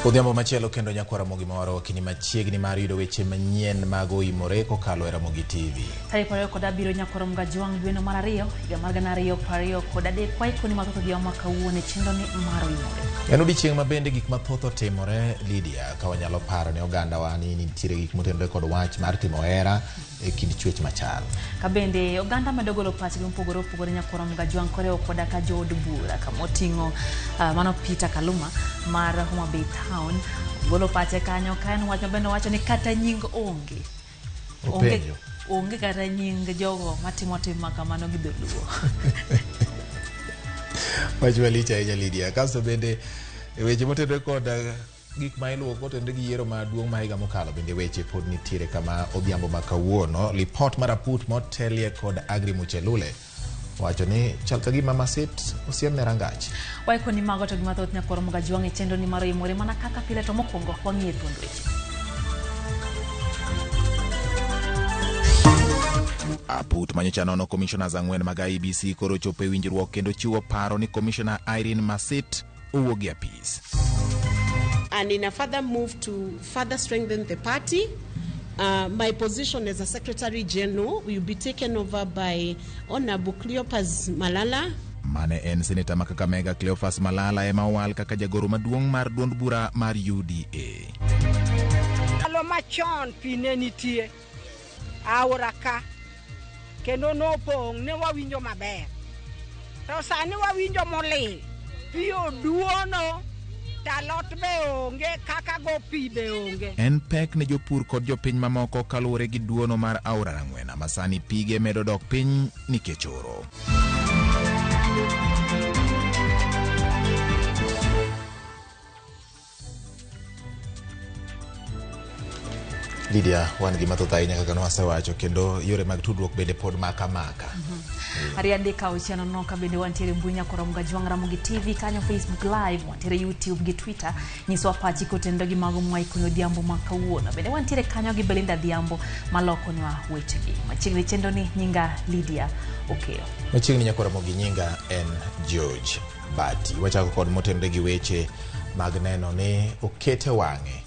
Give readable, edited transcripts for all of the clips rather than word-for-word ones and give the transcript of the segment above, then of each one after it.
Odhiambo machielo kendo nyakwar Ramogi mawaro wakini machiegni mar yudo weche manyien mag oimore kokalo e Ramogi TV. Tarik 27 nyakwar Mgajwang' dweno mar ariyo higa mar 2023 waikoni mathoth odhiambo ma kawuono e chenro ni mar oimore. En odiechieng' ma bende gik mathoth otimore Lydia, ka wanyalo paro ne ogandawa ni nitiere gik motenore kod wach mar timo hera e kind chwech machal. Ka bende oganda medo golo pachgi mopogore opogore nyakwar Mgajwang' koriwo koda ka jood bura kama oting'o mano Peter Kaluma mar Homa Bay Town golo pache kanyo ka en wach mabende owacho ni kata nying onge. Openjo. Onge kata nying jogo matimo tim ma kamano gi dholuo. Wach malich ahinya Lydia. Kasto bende e weche motenore kod gik ma iluwo kotenore gi yiero maduong' ma higa mokalo bende weche pod nitiere kama odhiambo ma kawuono. Lipot mar aput motelie kod Agri Muchelule wacho ni chal ka gima Masit osiemne rangach. Waikoni mago to gi mathoth nyakwar Mgajwang' e chenro ni mar oimore mana kaka pile to mokwongo wang'iye thuond weche. Aput manyocha nono commissioners ang'wen mag IEBC koro ochopo e winjruok kendo chiwo paro ni Commissioner Irene Masit owuog e apis. And in a further move to further strengthen the party, my position as a Secretary General will be taken over by Honorable Cleopas Malala. Mane en seneta ma Kakamega Cleophas Malala ema owal kaka jagoro maduong' mar duond bura mar UDA. Ndalo machon pi ne nitie aora ka kendo nopong' ne wawinjo maber. To sani wawinjo molil, pi oduono to alot be onge kaka go pi be onge. En pek ne jopur kod jopiny mamoko kaluwore gi duono mar aora Rang'wena ma sani pige medo dok piny nikech oro. Lydia, wan gi mathoth ahinya kaka nwasewacho kendo yore mag tudruok bende pod maka maka. 236 nono ka bende wantiere mbui nyakwar Mgajwang' Ramogi TV kanyo Facebook Live, wantiere YouTube gi Twitter. Nyiswa pachi kotenore gi mago mwaikoni odhiambo ma kawuono. Bende wantiere kanyo gi Belinda Adhiambo malokonwa wechegi. Machiegni chenro ni nyinga Lydia Okeyo. Machiegni nyakwar Ramogi nyinga en George Bati. Wachako kod motenore gi weche mag neno ni okete wang'e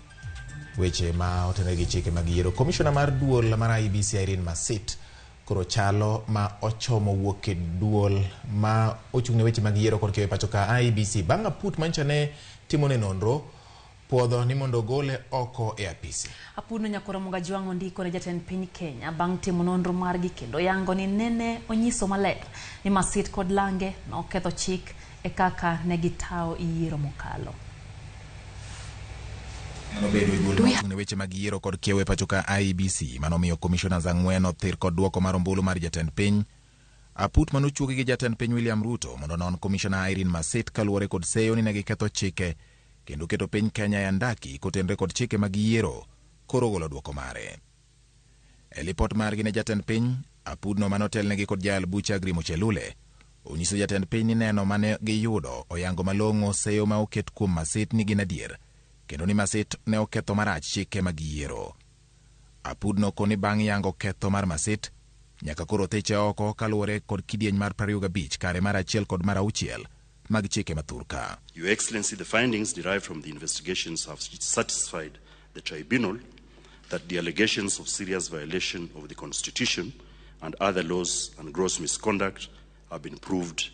weche ma otenore gi chike mag yiero. Komishona mar duol mar IEBC Irene Masit koro chalo ma ochomo wuok e duol ma ochung' ne weche mag yiero kod keyo e pacho ka IEBC bang' aput manyocha ne timone nonro puodho ni mondo ogole oko e apisi. Apudno nyakwar Mgajwang' ondiko ne jatend piny Kenya bang' timo nonro margi kendo yango ni nene onyiso maler ni Masit kod lange noketho chik e kaka ne gitawo yiero mokalo. Manobedo e duol ma ochung' ne weche mag yiero kod kiewo e pacho ka IEBC manomiyo commissioners ang'wen othir kod duoko mar ombulu mar jatend piny. Aput manochuogi gi jatend piny William Ruto mondo onon Commissioner Irene Masit kaluwore kod seyo ni ne giketho chike kendo keto piny Kenya e andaki kotenre kod chike mag yiero koro ogolo duoko mare. E lipot margi ne jatend piny, apudno manotelnegi kod jayal bucha Agri Muchelule onyiso jatend piny ni neno mane giyudo oyango malong'o seyo ma oket kuom Masit ni gin adier kendo ni Masit ne oketho marach chike mag yiero. Apudno koni bang' yango ketho mar Masit nyaka koro thiche oko kaluwore kod kidieny mar 25 kare mar 1 kod mar 6 mag chike mathurka. Your Excellency, the findings derived from the investigations have satisfied the tribunal that the allegations of serious violation of the Constitution and other laws and gross misconduct have been proved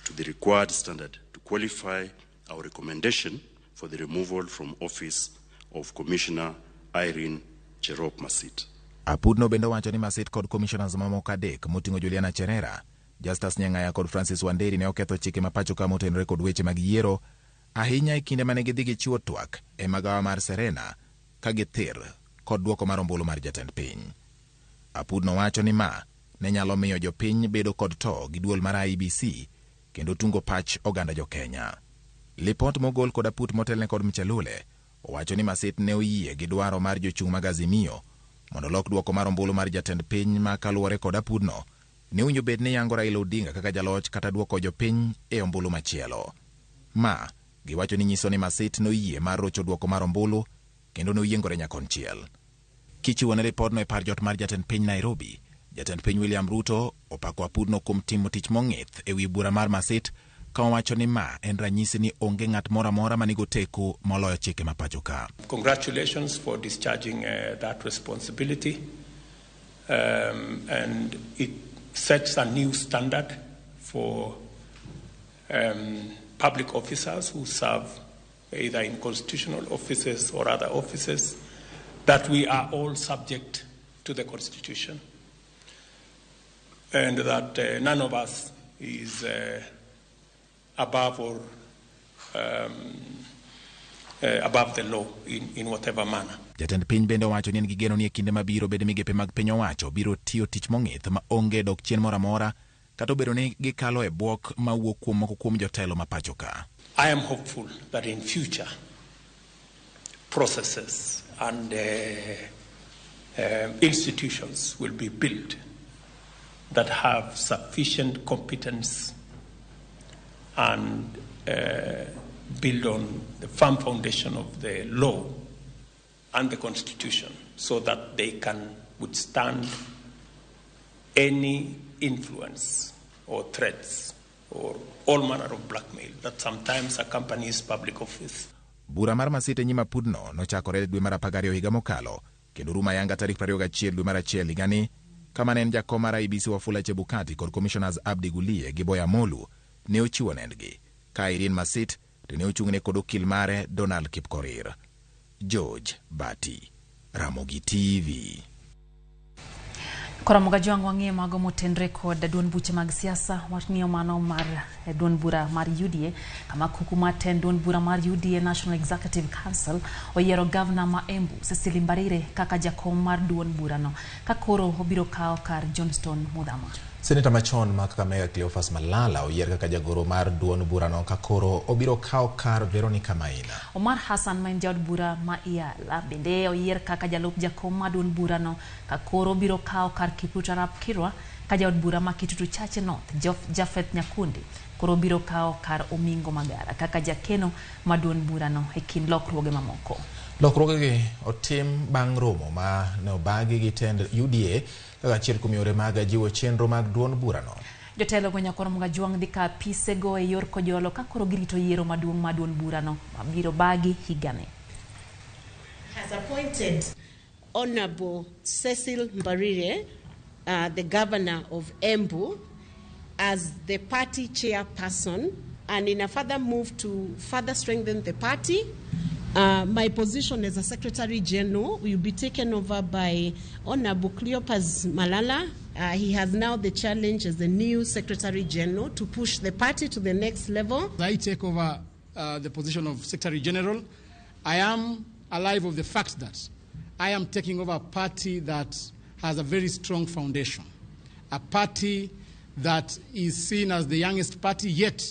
to the required standard to qualify our recommendation for the removal from office of Commissioner Irene Cherop Masit. Apudno bende owacho ni Masit kod commissioners mamoko adek moting'o Juliana Cherera, Justus Nyang'aya kod Francis Wanderi ne oketho chike ma pacho ka motenore kod weche mag yiero ahinya e kinde mane gidhi gichiwo twak e magawa mar Serena ka githir kod duoko mar ombulu mar jatend piny. Apudno wacho ni ma ne nyalo miyo jopiny bedo kod to gi duol mar IEBC kendo tungo pach oganda jo Kenya. Lipot mogol kod aput motelne kod Mchelule owacho ni Masit ne oyie gi dwaro mar jochung' mag Azimio mondo olok duoko mar ombulu mar jatend piny ma kaluwore kod apudno ne owinjo bed ni yango Raila Odinga kaka jaloch kata duoko jopiny e ombulu machielo. Ma, giwacho ni nyiso ni Masit noyie mar rocho duoko mar ombulu kendo noyiengore nyakonchiel. Kichiwo ne ripodno e par jot mar jatend piny Nairobi, jatend piny William Ruto opako apudno kuom timo tich mong'ith e wi bura mar Masit Ka owacho ni ma en ranyisi ni onge ng'at moro amora ma nigi teku moloyo chike ma pacho ka. Congratulations for discharging that responsibility, and it sets a new standard for public officers who serve either in constitutional offices or other offices, that we are all subject to the Constitution, and that none of us is above or above the law in whatever manner. Jatend piny bende owacho ni en gi geno ni e kinde mabiro bede migepe mag piny owacho biro tiyo tich mong'ith ma onge dok chien moro amora kata obedo ni gikalo e bwok mawuok kuom moko kuom jotelo ma pacho ka. I am hopeful that in future processes and institutions will be built that have sufficient competence and build on the firm foundation of the law and the Constitution so that they can withstand any influence or threats or all manner of blackmail that sometimes accompanies public office. Bura mar Masite nyima pudno nochakore dwe mar 12 higa mokalo kendo rumo ayanga tarik 21 dwe mar 1 higani kama ne en jakom mar IEBC Wafula Chebukati kod Commissioners Abdi Gulie gi Boya Molu ne ochiwo nendgi ka Irene Masit to ne ochung'ne kod okil mare Donald Kipkorir. George Bati, Ramogi TV. Koro Mogajwang' wang'iyo mago motenre kod duond buche mag siasa, wang'iyo mano mar duond bura mar UDA kama kuku mar tend duond bura mar UDA National Executive Council oyiero gavana ma Embu Cecily Mbarire kaka jakom mar duond burano ka koro obiro kawo kar Johnston Muthama. Seneta machon ma Kakamega Cleophas Malala oyier kaka jagoro mar duond burano ka koro obiro kawo kar Veronica Maina. Omar Hassan ma en jaod bura ma Iala bende oyier kaka jalup jakom mar duond burano ka koro obiro kawo kar Kipruto Arap Kirwa ka jaod bura ma Kitutu Chache North Japheth Nyakundi koro biro kawo kar Omingo Magara kaka jakeno ma duond burano e kind lokruoge mamoko. Lokruogegi otim bang' romo ma ne obagi gi tend UDA kaka achiel kuom yore mag jiwo chenro mag duond burano. Jotelo go Nyakwar Mogajwang' dhi ka apisego e yor kojolo ka koro girito yiero maduong' ma duond burano mabiro bagi higani. Has appointed Honorable Cecil Mbarire, the governor of Embu, as the party chairperson, and in a further move to further strengthen the party, my position as a Secretary General will be taken over by Honorable Cleopas Malala. He has now the challenge as the new Secretary General to push the party to the next level. As I take over the position of Secretary General, I am alive of the fact that I am taking over a party that has a very strong foundation, a party that is seen as the youngest party, yet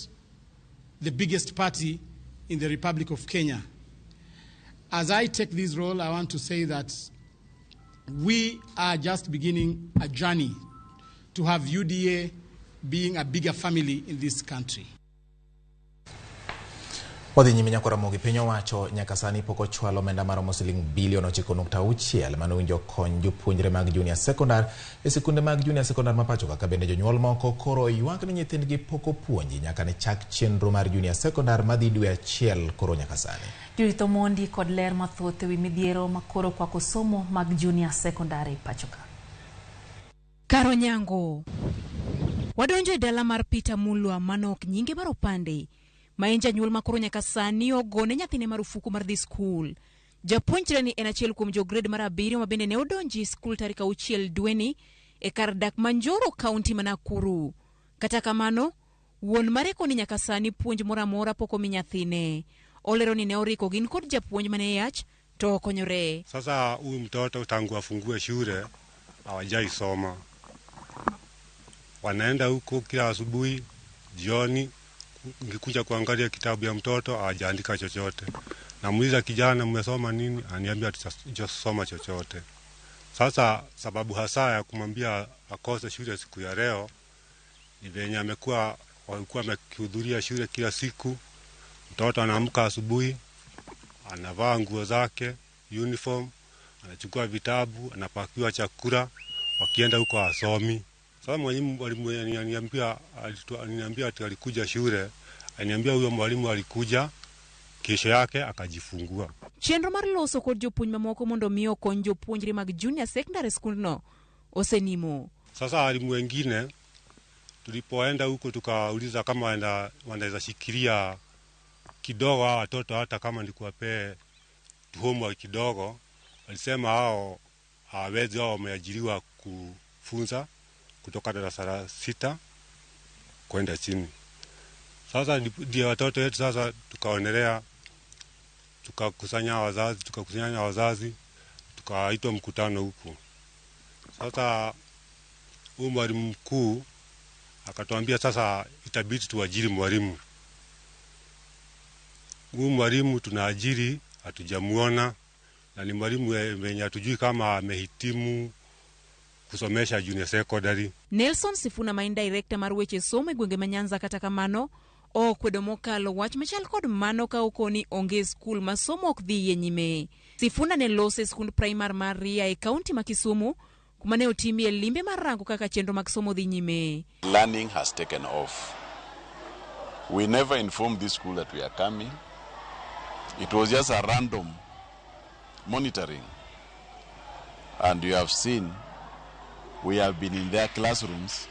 the biggest party in the Republic of Kenya. As I take this role, I want to say that we are just beginning a journey to have UDA being a bigger family in this country. Wadhi nyime Nyakwar Ramogi, piny owacho nyaka sani pok ochwalo omenda maromo siling bilion 9.6 mane owinjo kony jopuonjre mag junior secondary e sikunde mag junior secondary ma pacho kaka bende jonyuol moko koro ywak ni nyithindgi pok opuonji nyaka ne chak chenro mar junior secondary madhi dwe achiel koro nyaka sani. Judith Omondi kod ler mathoth ewi midhiero makoro kwako somo mag junior secondary pacho ka. Karo Nyango wadonjo e dala mar Peter Mulwa manok nyinge mar opande ma en janyuol makoro nyaka sani ogone nyathine marufuku mar dhi skul. Japuonjre ni en achiel kuom jo grade mar 7 ma bende ne odonji skul tarik 6 dweni e kar dak ma Njoro, kaunti ma Nakuru. Kata kamano, wuon mare koni nyaka sani puonj moro amora pok omi nyathine. Olero ni ne oriko gin kod japuonj mane yach to okonyore. Sasa huyu mtoto tangu afungue shule hawajai soma, wanaenda huko kila asubuhi, jioni. Nikikuja kuangalia kitabu ya mtoto hajaandika chochote. Namuuliza kijana, mmesoma nini? Aniambia hatujasoma chochote. Sasa sababu hasa ya kumwambia akose shule siku ya leo ni venye amekuwa walikuwa amehudhuria shule kila siku. Mtoto anaamka asubuhi, anavaa nguo zake, uniform, anachukua vitabu, anapakiwa chakula, wakienda huko asomi. Sasa mwalimu aliniambia ati alikuja shule Aniambia huyo mwalimu alikuja kesho yake akajifungua. Chenro mar loso kod jopuonj mamoko mondo mi okony jopuonjre mag junior secondary skundno osenimo. Sasa walimu wengine tulipoenda huko tukauliza kama wanaweza shikilia kidogo hawa watoto hata kama ni kuwapee homework kidogo, walisema hao hawawezi, hao wameajiriwa kufunza kutoka darasa la 6 kwenda chini. Sasa ndio watoto wetu sasa tukaonelea, tukakusanya wazazi, tukaitwa mkutano huko. Sasa huyu mwalimu mkuu akatuambia sasa itabidi tuajiri mwalimu. Huyu mwalimu tunaajiri hatujamuona, na ni mwalimu mwenye hatujui kama amehitimu kusomesha junior secondary. Nelson Sifuna ma en director mar weche somo e gwenge ma Nyanza kata kamano okwedo mokalo wach machal kod mano ka okoni onge skul ma somo ok dhiye nyime. Sifuna ne loso e skund primar mar Ria e kaunti ma Kisumu kuma ne otimie limbe mar rango kaka chenro mag somo dhi nyime. Learning has taken off. We never informed this school that we are coming. It was just a random monitoring. And you have seen, we have been in their classrooms.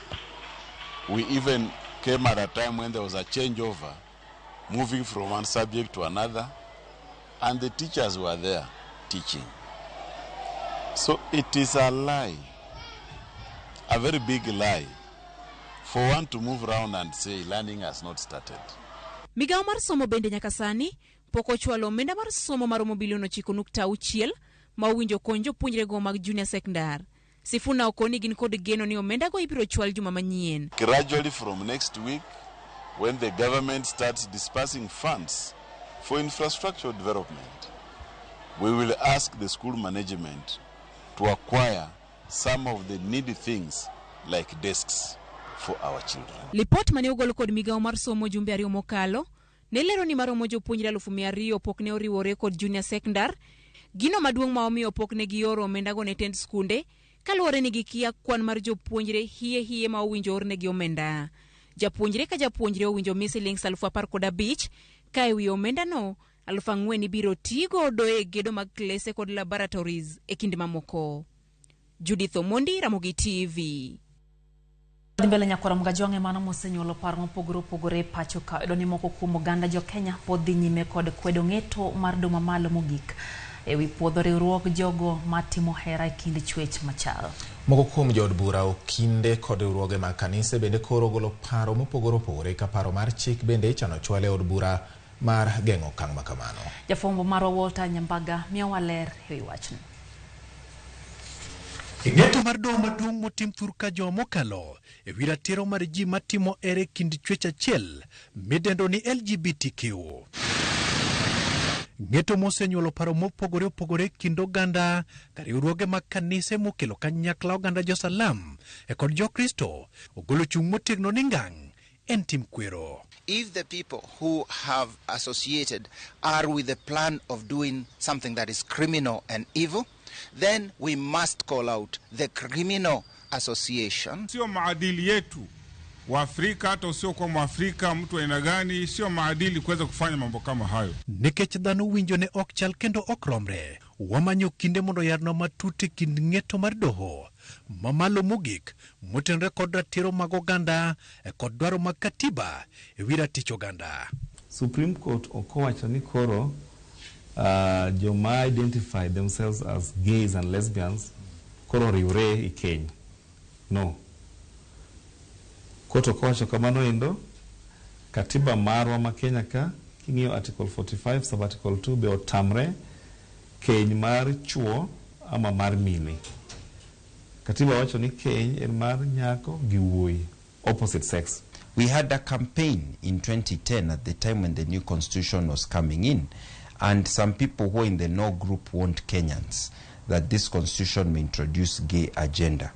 We even came at a time when there was a changeover, moving from one subject to another, and the teachers were there teaching. So it is a lie, a very big lie, for one to move around and say learning has not started. Migawo mar somo bende nyaka sani pok ochwalo omenda mar somo maromo bilion 9.6 ma owinjo kony jopuonjrego mag junior secondary. Sifuna okoni gin kod geno ni omenda go ibiro chwal juma manyien. Gradually from next week, when the government starts dispersing funds for infrastructure development, we will ask the school management to acquire some of the needy things like desks for our children. Lipot mane ogol kod migawo mar somo jumbe 2 mokalo ne lero ni maromo jopuonjre 200,000 pok ne oriwore kod junior secondary. Gino maduong' ma omiyo pok ne gioro omendago ne tend skunde kaluwore ni gikia kwan mar jopuonjre hie hie ma owinjo ornegi omenda. Japuonjre ka japuonjre owinjo mi siling 15,000 ka ewi omendano 4,000 ibiro tigodo e gedo mag klese kod laboratories e kinde mamoko. Judith Omondi, Ramogi TV. Dhi mbele nyakwara Mgajwang'e mano mosenyuolo paro mopogore opogore e pacho ka yudo ni moko kuom oganda jo Kenya pod dhi nyime kod kwedo ng'eto mar doho mamalo mogik ewi puodho riwruog jogo matimo hera e kind chwech machal. Moko kuom jood bura okinde kod riwruoge mag kanise bende koro golo paro mopogore opogore ka paro mar chik bende ichano chwale e od bura mar geng'o okang' makamano. Jafwambo marwa Walter Nyambaga miyowa ler ewi wachno. Ng'eto mar doho maduong' motim thur ka juma mokalo e wi ratiro mar ji matimo ere kind chwech achiel midendo ni LGBTQ. Ng'eto mosenyuolo paro mopogore opogore kind oganda ka riwruoge mag kanise mokelo kanyakla oganda jo-Salam e kod jo-Kristo ogolo chung' motegno ni ngang' en tim kwero. If the people who have associated are with the plan of doing something that is criminal and evil, then we must call out the criminal association. Sio maadili yetu Waafrika, hata usiokuwa Mwafrika, mtu aina gani, sio maadili kuweza kufanya mambo kama hayo. Nikech dhano winjo ne ok chal kendo ok romre, wamanyo kinde mondo yarnwa matut e kind ng'eto mar doho mamalo mogik motenore kod ratiro mag oganda kod dwaro mag katiba e wi ratich oganda. Supreme Court ok owacho ni koro joma identify themselves as gays and lesbians koro riwre e keny. No. Court ok owacho kamano endo. Katiba marwa ma Kenya ka king'iyo Article 45 sub Article 2 be otamre keny mar chuo ama mar mine. Katiba wacho ni keny en mar nyako gi wuoyi, opposite sex. We had a campaign in 2010 at the time when the new constitution was coming in, and some people who are in the no group warned Kenyans that this constitution may introduce gay agenda.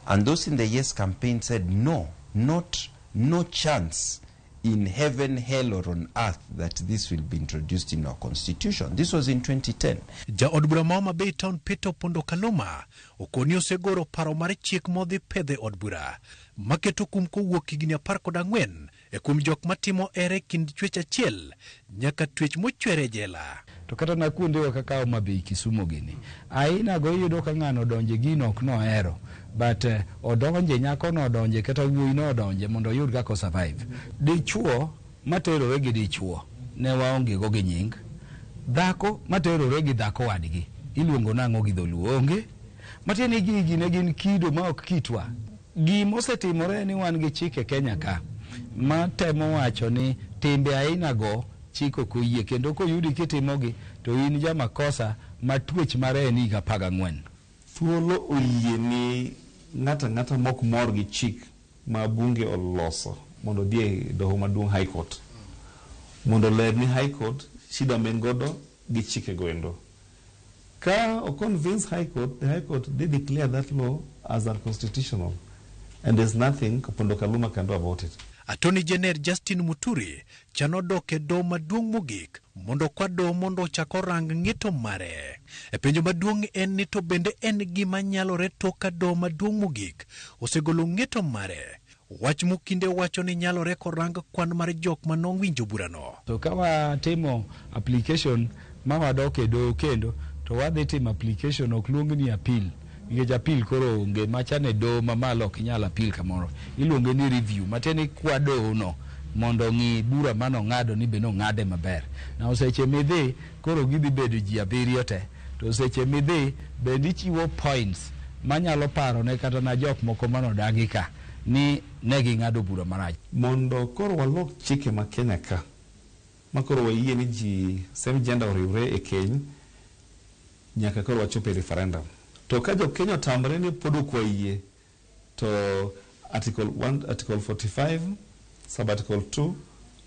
And those in the yes campaign said no, no chance in heaven, hell or on earth that this will be introduced in our constitution. This was in 2010. Jaod bura ma Homa Bay Town Peter Opondo Kaluma okoni osegoro paro mar chik modhi pedhe od bura maketo kum kowuok higni 14 e kuom jok matimo hera e kind chwech achiel nyaka twech mochwere e jela. To kata na kuondewa kaka Homa Bay, Kisumu gini, aina go iyudo ka ng'ano odonje gino ok nohero but odonje, nyako no odonje kata wuoyi no odonje mondo oyud kaka o survive. Dichuo materore gi dichuo ne waonge go gi nying. Dhako materore gi dhako wadgi iluongo nang'o gi dholuo? Onge. Matiende ni gigi ne gin kido ma ok kitwa. Gima osetimore en ni wan gi chike Kenya ka ma temo wacho ni timbe aina go chik ok oyie kendo koyudi kitimogi to in ja makosa ma twech mare en higa 14. Thuolo oyie ni ng'ato ang'ata mok mor gi chik ma bunge oloso mondo odhi e doho maduong' High Court mondo oler ni High Court shida ma en godo gi chike go endo. Ka o convince High Court, the High Court dhi declare that law as unconstitutional and there's nothing Opondo Kaluma can do about it. Attorney General Justin Muturi chano dok e doho maduong' mogik mondo okwa doho mondo ochak orang ng'eto mare. E penjo maduong' en ni to bende en gima nyalore tok ka doho maduong' mogik osegolo ng'eto mare. Wach mokinde wacho ni nyalore korang kwan mar jok ma nowinjo burano. To ka watimo application ma wadok e doho kendo to wadhi timo application ok luong ni appeal nikech appeal koro onge machane doho mamalo ok inyal appeal kamoro iluonge ni review matiende ni kwa doho no mondo ong'i bura mane ong'ado ni be nong'ade maber. Na seche midhi koro gidhi bedo ji 7 te to seche midhi bende ichiwo points manyalo paro ne kata na jok moko manodagi ka ni ne ging'ado bura marach. Mondo koro walok chike ma Kenya ka ma koro wayie ni ji same gender oriwre e keny nyaka koro wachop e referendum. To ka jo Kenya otamre ni pod ok wayie to Article 1, Article 45, sub Article 2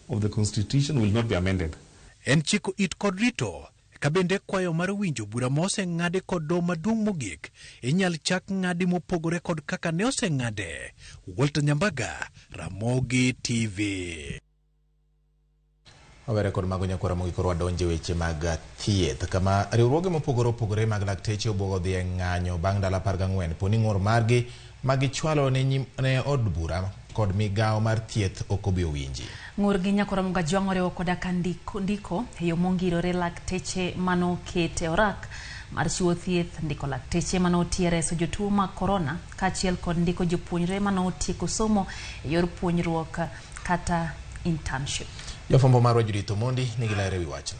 of the Constitution will not be amended. En chiko it kod rito ka bende kwayo mar winjo bura ma oseng'adi kod doho maduong' mogik inyal chak ng'adi mopogore kod kaka ne oseng'ade. Walter Nyambaga, Ramogi TV. Wawere kod mago nyakwara Ramogi koro wadonje weche mag thieth kama riwruoge mopogore opogore mag lakteche obwogo dhi e ng'anyo bang' ndalo 14 poni ng'ur margi magichwalo ne od bura kod migawo mar thieth ok obi owinji. Ng'ur gi nyakwara Ramogi Ajwang' oriwo koda ka ndiko e yo mongirore lakteche manoket e orak mar chiwo thieth, ndiko lakteche manotiyo reso jotuo mag korona kaachiel kod ndiko jopuonjre manotieko somo e yor puonjruok kata internship. Jafwambo marwa Judith Omondi nigi ler ewi wachno.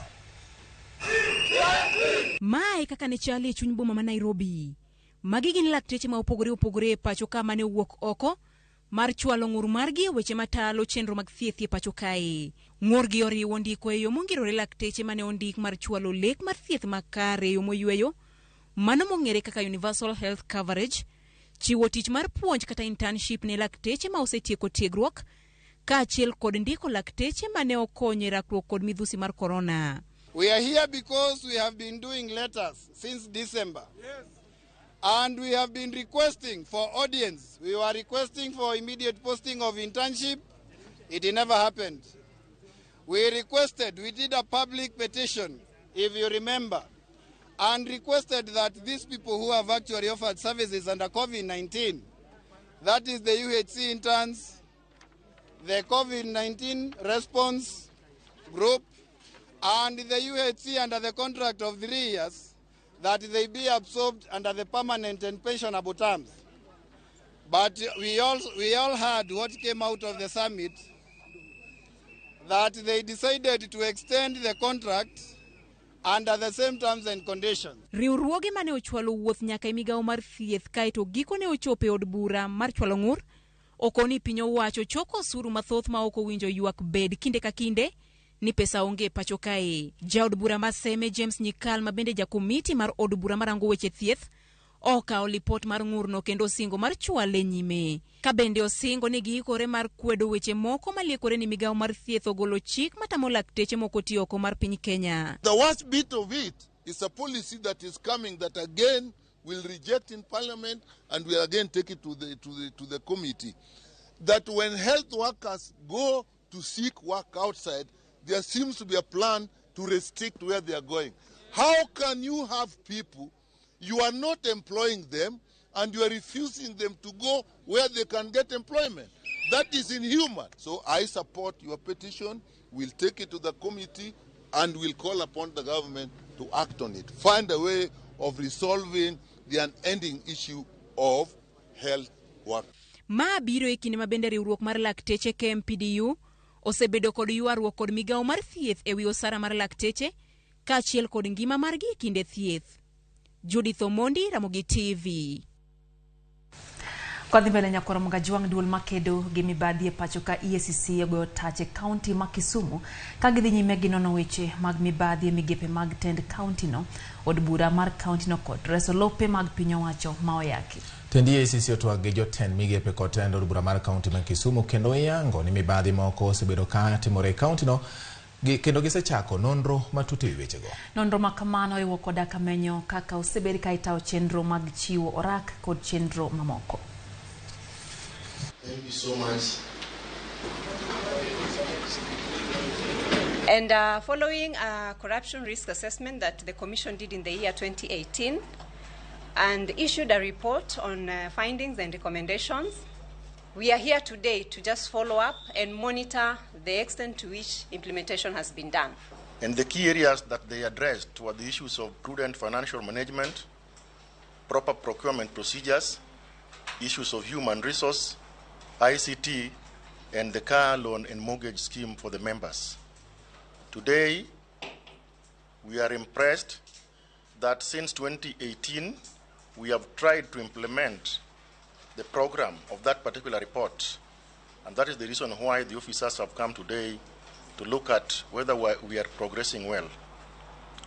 Mae kaka ne chal e chuny boma ma Nairobi. Magi gin lakteche ma opogore opogore e pacho ka mane owuok oko mar chwalo ng'ur margi e weche matalo chenro mag thieth e pacho kae. Ng'urgi oriwo ndiko e yo mongirore lakteche mane ondik mar chwalo lek mar thieth makare e yo moyweyo, mano mong'ere kaka Universal Health Coverage, chiwo tich mar puonj kata internship ne lakteche ma osetieko tiegruok, kaachiel kod ndiko lakteche mane okonyo e rakruok kod midhusi mar korona. We are here because we have been doing letters since December. Yes. And we have been requesting for audience. We were requesting for immediate posting of internship. It never happened. We requested, we did a public petition, if you remember, and requested that these people who have actually offered services under COVID-19, that is the UHC interns, the COVID-19 response group, and the UHC under the contract of 3 years, that they be absorbed under the permanent and pensionable terms. But we all heard what came out of the summit, that they decided to extend the contract under the same terms and conditions. Riwruoge mane ochwalo wuoth nyaka e migawo mar thieth kaeto gikone ochopo e od bura mar chwalo ng'ur, okoni piny owacho choko osuru mathoth ma ok owinjo ywak bed kinde ka kinde ni pesa onge e pacho kae. Jaod bura ma Seme James Nyikal ma bende jakomiti mar od bura marango weche thieth okawo lipot mar ng'urno kendo osingo mar chwale nyime. Ka bende osingo ni giikore mar kwedo weche moko maliekore ni migawo mar thieth ogolo chik matamo lakteche moko tiyo oko mar piny Kenya. The worst bit of it is a policy that is coming that again will reject in parliament and will again take it to the committee. That when health workers go to seek work outside, there seems to be a plan to restrict where they are going. How can you have people, you are not employing them, and you are refusing them to go where they can get employment? That is inhuman. So I support your petition. We'll take it to the committee and we'll call upon the government to act on it. Find a way of resolving the unending issue of health work. Ma biro e kinde ma bende riwruok mar lakteche KMPDU osebedo kod ywaruok kod migawo mar thieth ewi osara mar lakteche kaachiel kod ngima margi e kinde thieth. Judith Omondi, Ramogi TV. Kwadhi mbele nyakwar Mgajwang' duol makedo gi mibadhi e pacho ka EACC ogoyo tach e kaunti ma Kisumu ka gidhi nyime gi nono weche mag mibadhi e migepe mag tend kaunti no, od bura mar kaunti no kod reso lope mag piny owacho ma oyaki. Tend EACC otwak gi jotend migepe kod tend od bura mar kaunti ma Kisumu kendo yango ni mibadhi moko osebedo ka timore e kaunti no kendo gisechako nonro matut e wi wechego. Nonro ma kamano oriwo koda ka menyo kaka osebed ka itayo chenro mag chiwo orak kod chenro mamoko. Thank you so much. And following a corruption risk assessment that the Commission did in the year 2018 and issued a report on findings and recommendations, we are here today to just follow up and monitor the extent to which implementation has been done. And the key areas that they addressed were the issues of prudent financial management, proper procurement procedures, issues of human resource, ICT, and the car loan and mortgage scheme for the members. Today, we are impressed that since 2018, we have tried to implement the program of that particular report. And that is the reason why the officers have come today to look at whether we are progressing well.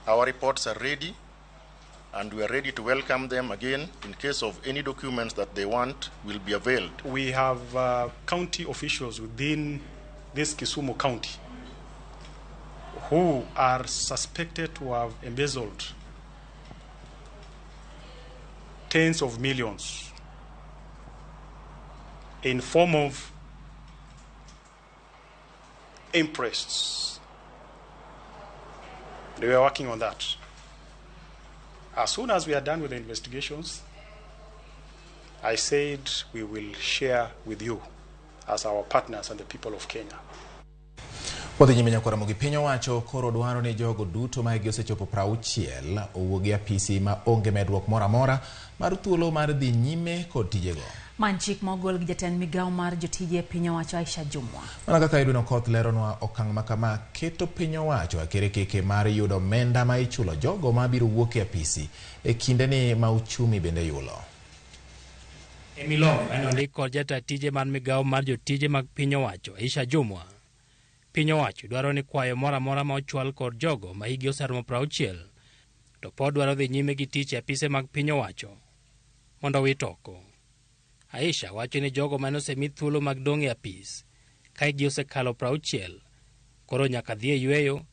Our reports are ready, and we are ready to welcome them again in case of any documents that they want will be availed. We have county officials within this Kisumu County who are suspected to have embezzled tens of millions in form of interests. They were working on that. As soon as we are done with the investigations, I said we will share with you as our partners and the people of Kenya. Wadhi nyime nyakwar Ramogi piny owacho koro dwaro ni jogo duto ma hikgi osechopo 60 owuog e apisi ma onge medruok moro amora mar thuolo mar dhi nyime kod tijego. Man chik ma ogol gi jatend migawo mar jotije e piny owacho Aisha Jumwa. Mana kaka Edwin Okoth leronwa okang' ma kama keto piny owacho akerekeke mar yudo omenda ma ichulo jogo ma biro wuok e apisi e kindeni ma uchumi bende yulo. E milome mane ondik kod jata tije mar migawo mar jotije mag piny owacho Aisha Jumwa. Piny owacho dwaro ni kwayo moro amora ma ochwal kod jogo ma hikgi oseromo 60 to pod dwaro dhi nyime gi tich e apise mag piny owacho mondo owit oko. Aisha wacho ni jogo mane osemi thuolo mag dong' e apis ka hikgi osekalo 60 koro nyaka dhi e yweyo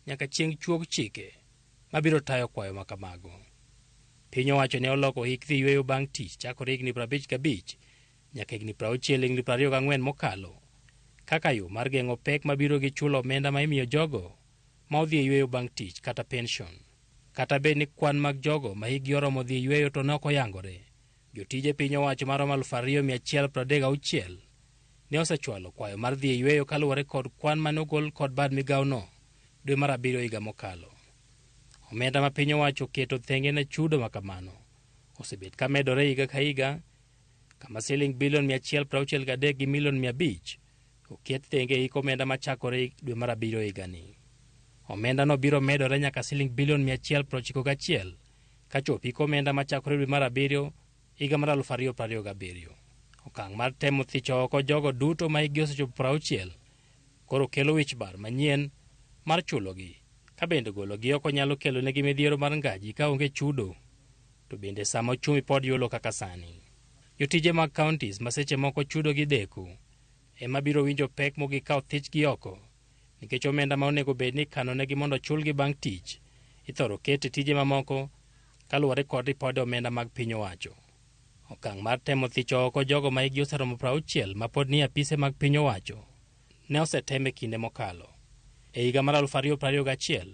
nyaka chieng' chuog chike mabiro tayo kwayo ma kamago. Piny owacho ne oloko hik dhi yweyo bang' tich chakore higni 55 nyaka higni 60 higni 24 mokalo kaka yo mar geng'o pek mabiro gi chulo omenda ma imiyo jogo ma odhi e yweyo bang' tich kata pension. Kata bed ni kwan mag jogo ma hikgi oromo dhi e yweyo to ne ok oyangore, jotije piny owacho maromo 2136 ne osechwalo kwayo mar dhi e yweyo kaluwore kod kwan mane ogol kod bad migawono dwe mar 7 higa mokalo. Omenda ma piny owacho oketo thenge ne chudo ma kamano osebet ka medore higa ka higa, kama siling bilion 163 gi milion 500 oket thenge e hik omenda machakore dwe mar 7 higani. Omenda no biro medore nyaka siling bilion 191 kachop hik omenda machakore dwe mar 7 higa mar 2027. Okang' mar temo thicho oko jogo duto ma hikgi osechopo 60 koro kelo wich bar manyien mar chulogi, ka bende gologi oko nyalo kelo negi midhiero mar ngaji ka onge chudo, to bende sama ochumi pod yulo kaka sani. Jotije mag counties ma seche moko chudo gi deko ema biro winjo pek mogik ka othichgi oko, nikech omenda ma onego bed ni ikanonegi mondo ochulgi bang' tich ithoro ket e tije mamoko kaluwore kod ripode omenda mag piny owacho. Okang' mar temo thicho oko jogo ma hikgi oseromo 60 ma pod ni e apise mag piny owacho ne osetem e kinde mokalo. E higa mar 2021,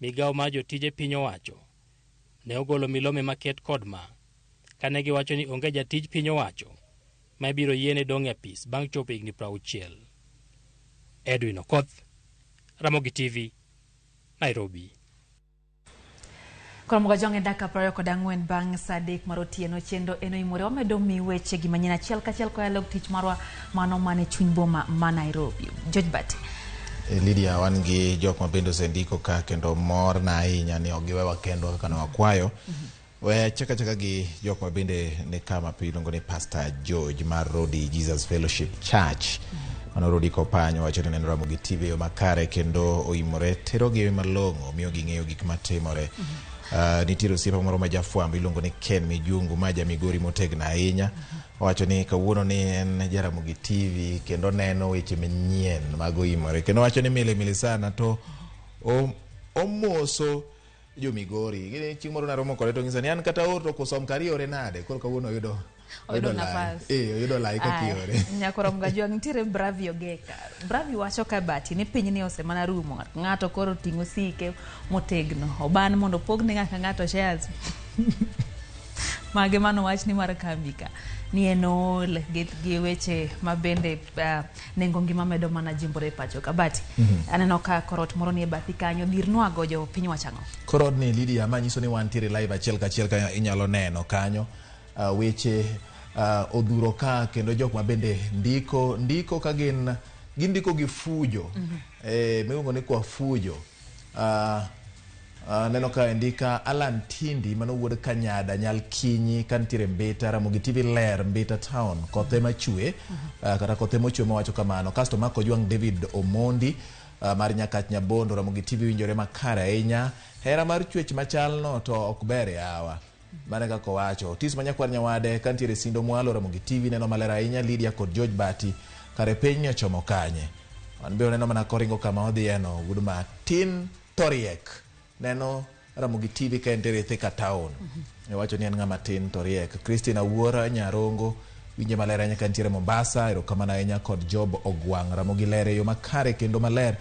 migawo mar jotije piny owacho ne ogolo milome maket kod ma kane giwacho ni onge jatij piny owacho ma ibiro yiene dong' e apis bang' chopo higni 60. Edwin Okoth, Ramogi TV, Nairobi. Koro Mugajwang' e dakika 24 bang' saa 3 mar otieno chenro en oimore wamedo mi weche gi manyien achiel kachiel koa e log tich marwa mano mane chuny boma ma Nairobi. George Bati. Lydia, wan gi jok ma bende osendiko ka kendo mor na ahinya ni ok giwewa kendwa kaka ne wakwayo. We achak achaka gi jok ma bende ni kama iluongo ni Pastor George mar Rodi Jesus Fellowship Church. Mano Rodi Kopany wacho ni neno Ramogi TV e yo makare kendo oimore terogi malong'o miyo ging'eyo gik matimore. Nitiere osiepa moro ma jafwambo iluongo ni Ken Mijungu ma ja Migori motegno ahinya. Owacho ni kawuono ni en Jaramogi TV kendo neno weche manyien mag oimore. Kendo owacho ni mili mili sana to omoso jo Migori. Gini chieng' moro naromo kode to onyisa ni an kata or to kosom kar iore nade. Koro kawuono oyudo Oyudo lai. nafas. Oyudo lai kaka Aya, iore. Nyakoro Mgajwang' nitiere Bravi Ogeka. Bravi wacho ka bati ni piny ni osemana rumo. Ng'ato koro ting'o sike motegno. Oban mondo opogne ng'ato ka ng'ato shares. Mage mano wach ni mar kambi ka. Ni en ool gi weche ma bende nengo ngima medo mana jimbore e pacho ka. Bati, aneno ka korot moro ni e bathi kanyo. Dhirnwago jo piny wacho ang'o? Korot ni Lydia, ma nyiso ni wantiere live achiel kachiel ka inyalo neno kanyo. Weche odhuro ka kendo jok ma bende ndiko ka gin gindiko gi fujo. Miluongo ni kwa fujo. Neno ka ndika Alan Tindi mano wuod Kanyada Nyalkinyi ka nitiere Mbita Ramogi TV ler Mbita town kothe machwe kata kothe mochwe mawacho kamano. Kasto Mark Ojwang' David Omondi mar Nyakach Nyabondo Ramogi TV winjore makare ahinya. Hera mar chwech machalno to ok ber yawa. Mane kaka owacho. Otis Manyakwar Nyawade ka nitiere Sindo Mwalo Ramogi TV neno maler ahinya. Lydia kod George Bati kare piny ni ochomo kanye. Wan be waneno mana koringo kama odhiyeno wuod matin to riek. Neno Ramogi TV ka entiere Thika town. Owacho ni en ng'ama tin to riek. Christine Awuora Nyarongo winje maler ahinya ka nitiere Mombasa. Erokamano ahinya kod Job Ogwang'. Ramogi ler e yo makare kendo maler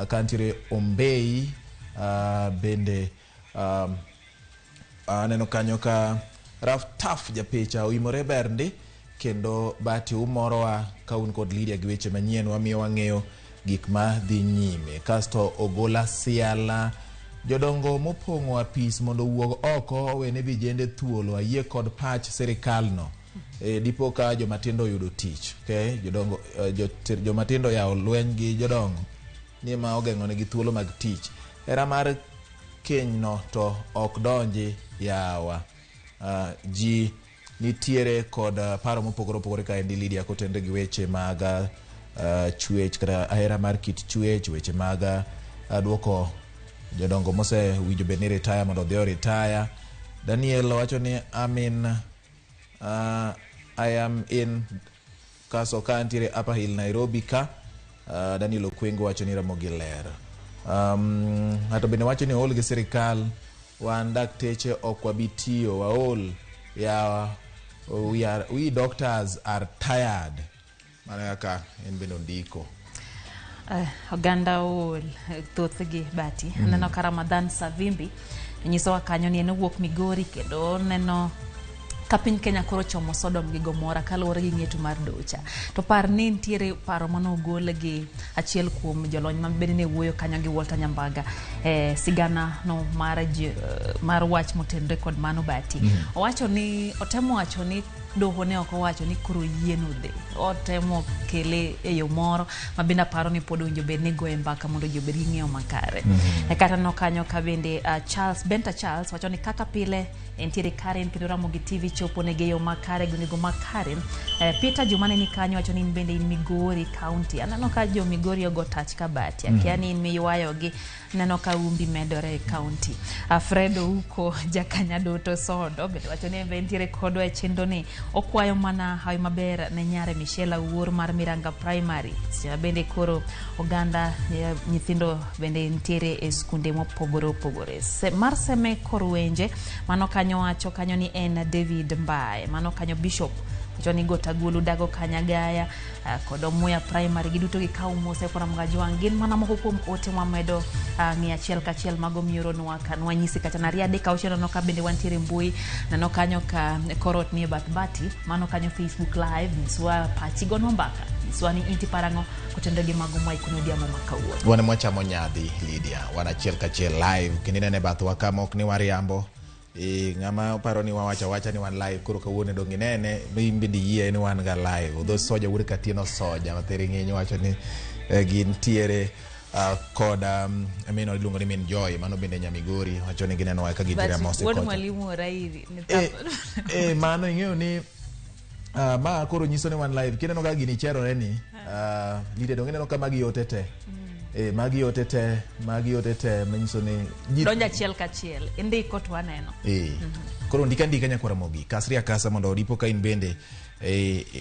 ka nitiere Ombei bende aneno kanyo ka Raf Taf japicha oimore ber ndi kendo Bati umorowa ka un kod Lydia gi weche manyien wamiyo wang'eyo gik ma dhi nyime. Kasto Ogola Siala jodongo mopong'o apis mondo owuog oko owene vijende thuolo ayie kod pach sirikal no. Dipo ka jomatindo oyudo tich. Okay? Jodongo, jomatindo oyawo lweny gi jodongo ni ma ogeng'onegi thuolo mag tich. Hera mar keny no to ok donji yawa. Ji nitiere kod paro mopogore opogore kaendi Lydia kotenre gi weche mag chwech kata hera mar kit chwech, weche mag duoko jodongo mosewinjo bed ni retire mondo odhi o retire. Daniel wacho ni I am in kaso ka nitiere Upper Hill Nairobi ka. Daniel Okwengo wacho ni Ramogi ler. Ng'ato bende wacho ni ool gi sirikal, wan dakteche ok wabi tiyo, waol yawa, we doctors are tired. Mano kaka en bende ondiko. Oganda ool thothgi Bati. Aneno ka Ramadhan Savimbi nyisowa kanyo ni en owuok Migori kendo neno ka piny Kenya koro chomo Sodom gi Gomora kaluwore gi ng'eto mar docha. To par ni nitiere paro manogol gi achiel kuom jolony ma bende ne wuoyo kanyo gi Walter Nyambaga sigana no mar wach motenore kod mano Bati. Owacho ni otemo wacho ni doho ne ok owacho ni koro yieno dhi. Otemo kele e yo moro ma bende aparo ni pod owinjo bed ni goye mbaka mondo ji obed gi ng'eyo makare. Kata no kanyo ka bende Charles Benta Charles wacho ni kaka pile entiere Karen kendo Ramogi TV chopo negi e yo makare gwengego ma Karen. Peter Jumane ni kanyo wacho ni in bende in Migori County. Aneno ka jo Migori ogo tach ka Bati. Akia ni in miywayogi. Neno ka umbi medore e county. Alfredo Uko Jakanyadoto Sodo bende wacho ni en be entiere kodwa e chenro ni. Okwayo mana hawi maber ne nyare Michelle Awuor mar Miranga Primary. Seche bende koro oganda nyithindo bende nitiere e skunde mopogore opogore. Mar Seme Korwenje mano kanyo wacho kanyo ni en David Mbae. Mano kanyo Bishop Johnny Gotagulu Dago Kanyagaya kod Omuya Primary giduto gikaw mos e Ramogi Ajwang'. Gin mana moko kuom ote mwamedo ng'iyo achiel kachiel mago mioronwa ka nwanyisi kata nariyo adek auchiel neno ka bende wantiere mbui neno kanyo ka korot nie bath bati mano kanyo Facebook live nyiswa pachi gonwa mbaka nyiswa ni inti parang'o kotenore gi mago mwaikono odhiambo ma kawuono. Wan mwachamo nyadhi Lydia, wan achiel kachiel live kendo inene bathwa ka mok ni wariambo. Ng'ama paro ni wawacho awacha ni wan live koro kawuono dong inene in bende iyie ni wan ga live. Odho soja wuod Katieno soja mathiri ng'eny wacho ni gintiere kod min iluongo ni min Joy mano bende Nyamigori wacho ni gineno ka gintiere amose kocha. Wuod mwalimu Orairi mano ing'eyo ni ma koro nyiso ni wan live kineno ka gini cherore ni Lydia dong ineno ka magi yote te. Magi yote te manyiso ni donjo achiel kachiel indiko to waneno. Koro ndika ndika nyakwara Ramogi kasri akasa mondo oripo ka in bende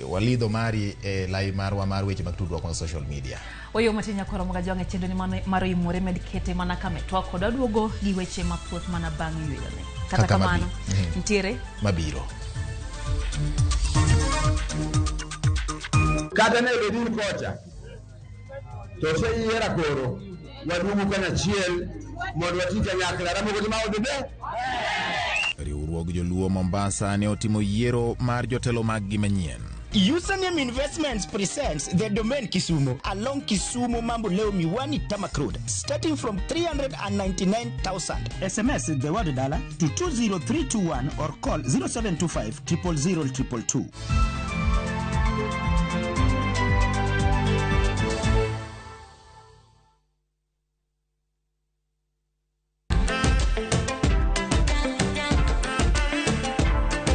walidho mari live marwa mar weche mag tudruok mag social media. Oyo matin nyakwara Ramogi Ajwang' e chenro ni mar Oimore med kete mana kametwa kod aduogo gi weche mathoth mana bang' yweyone. Kata kamano nitiere mabiro. Kata ne bedin kocha to oseyiera koro waduogo kanyachiel mondo wati kanyakla. Ramogi ma odhi be. Riwruog joluo Mombasa ne otimo yiero mar jotelo maggi manyien. Username Investments presents the Domain Kisumu along Kisumu Mamboleo Miwani Tamak Road, starting from 399,000. SMS the word dollar to 20321 or call 0725 000 222.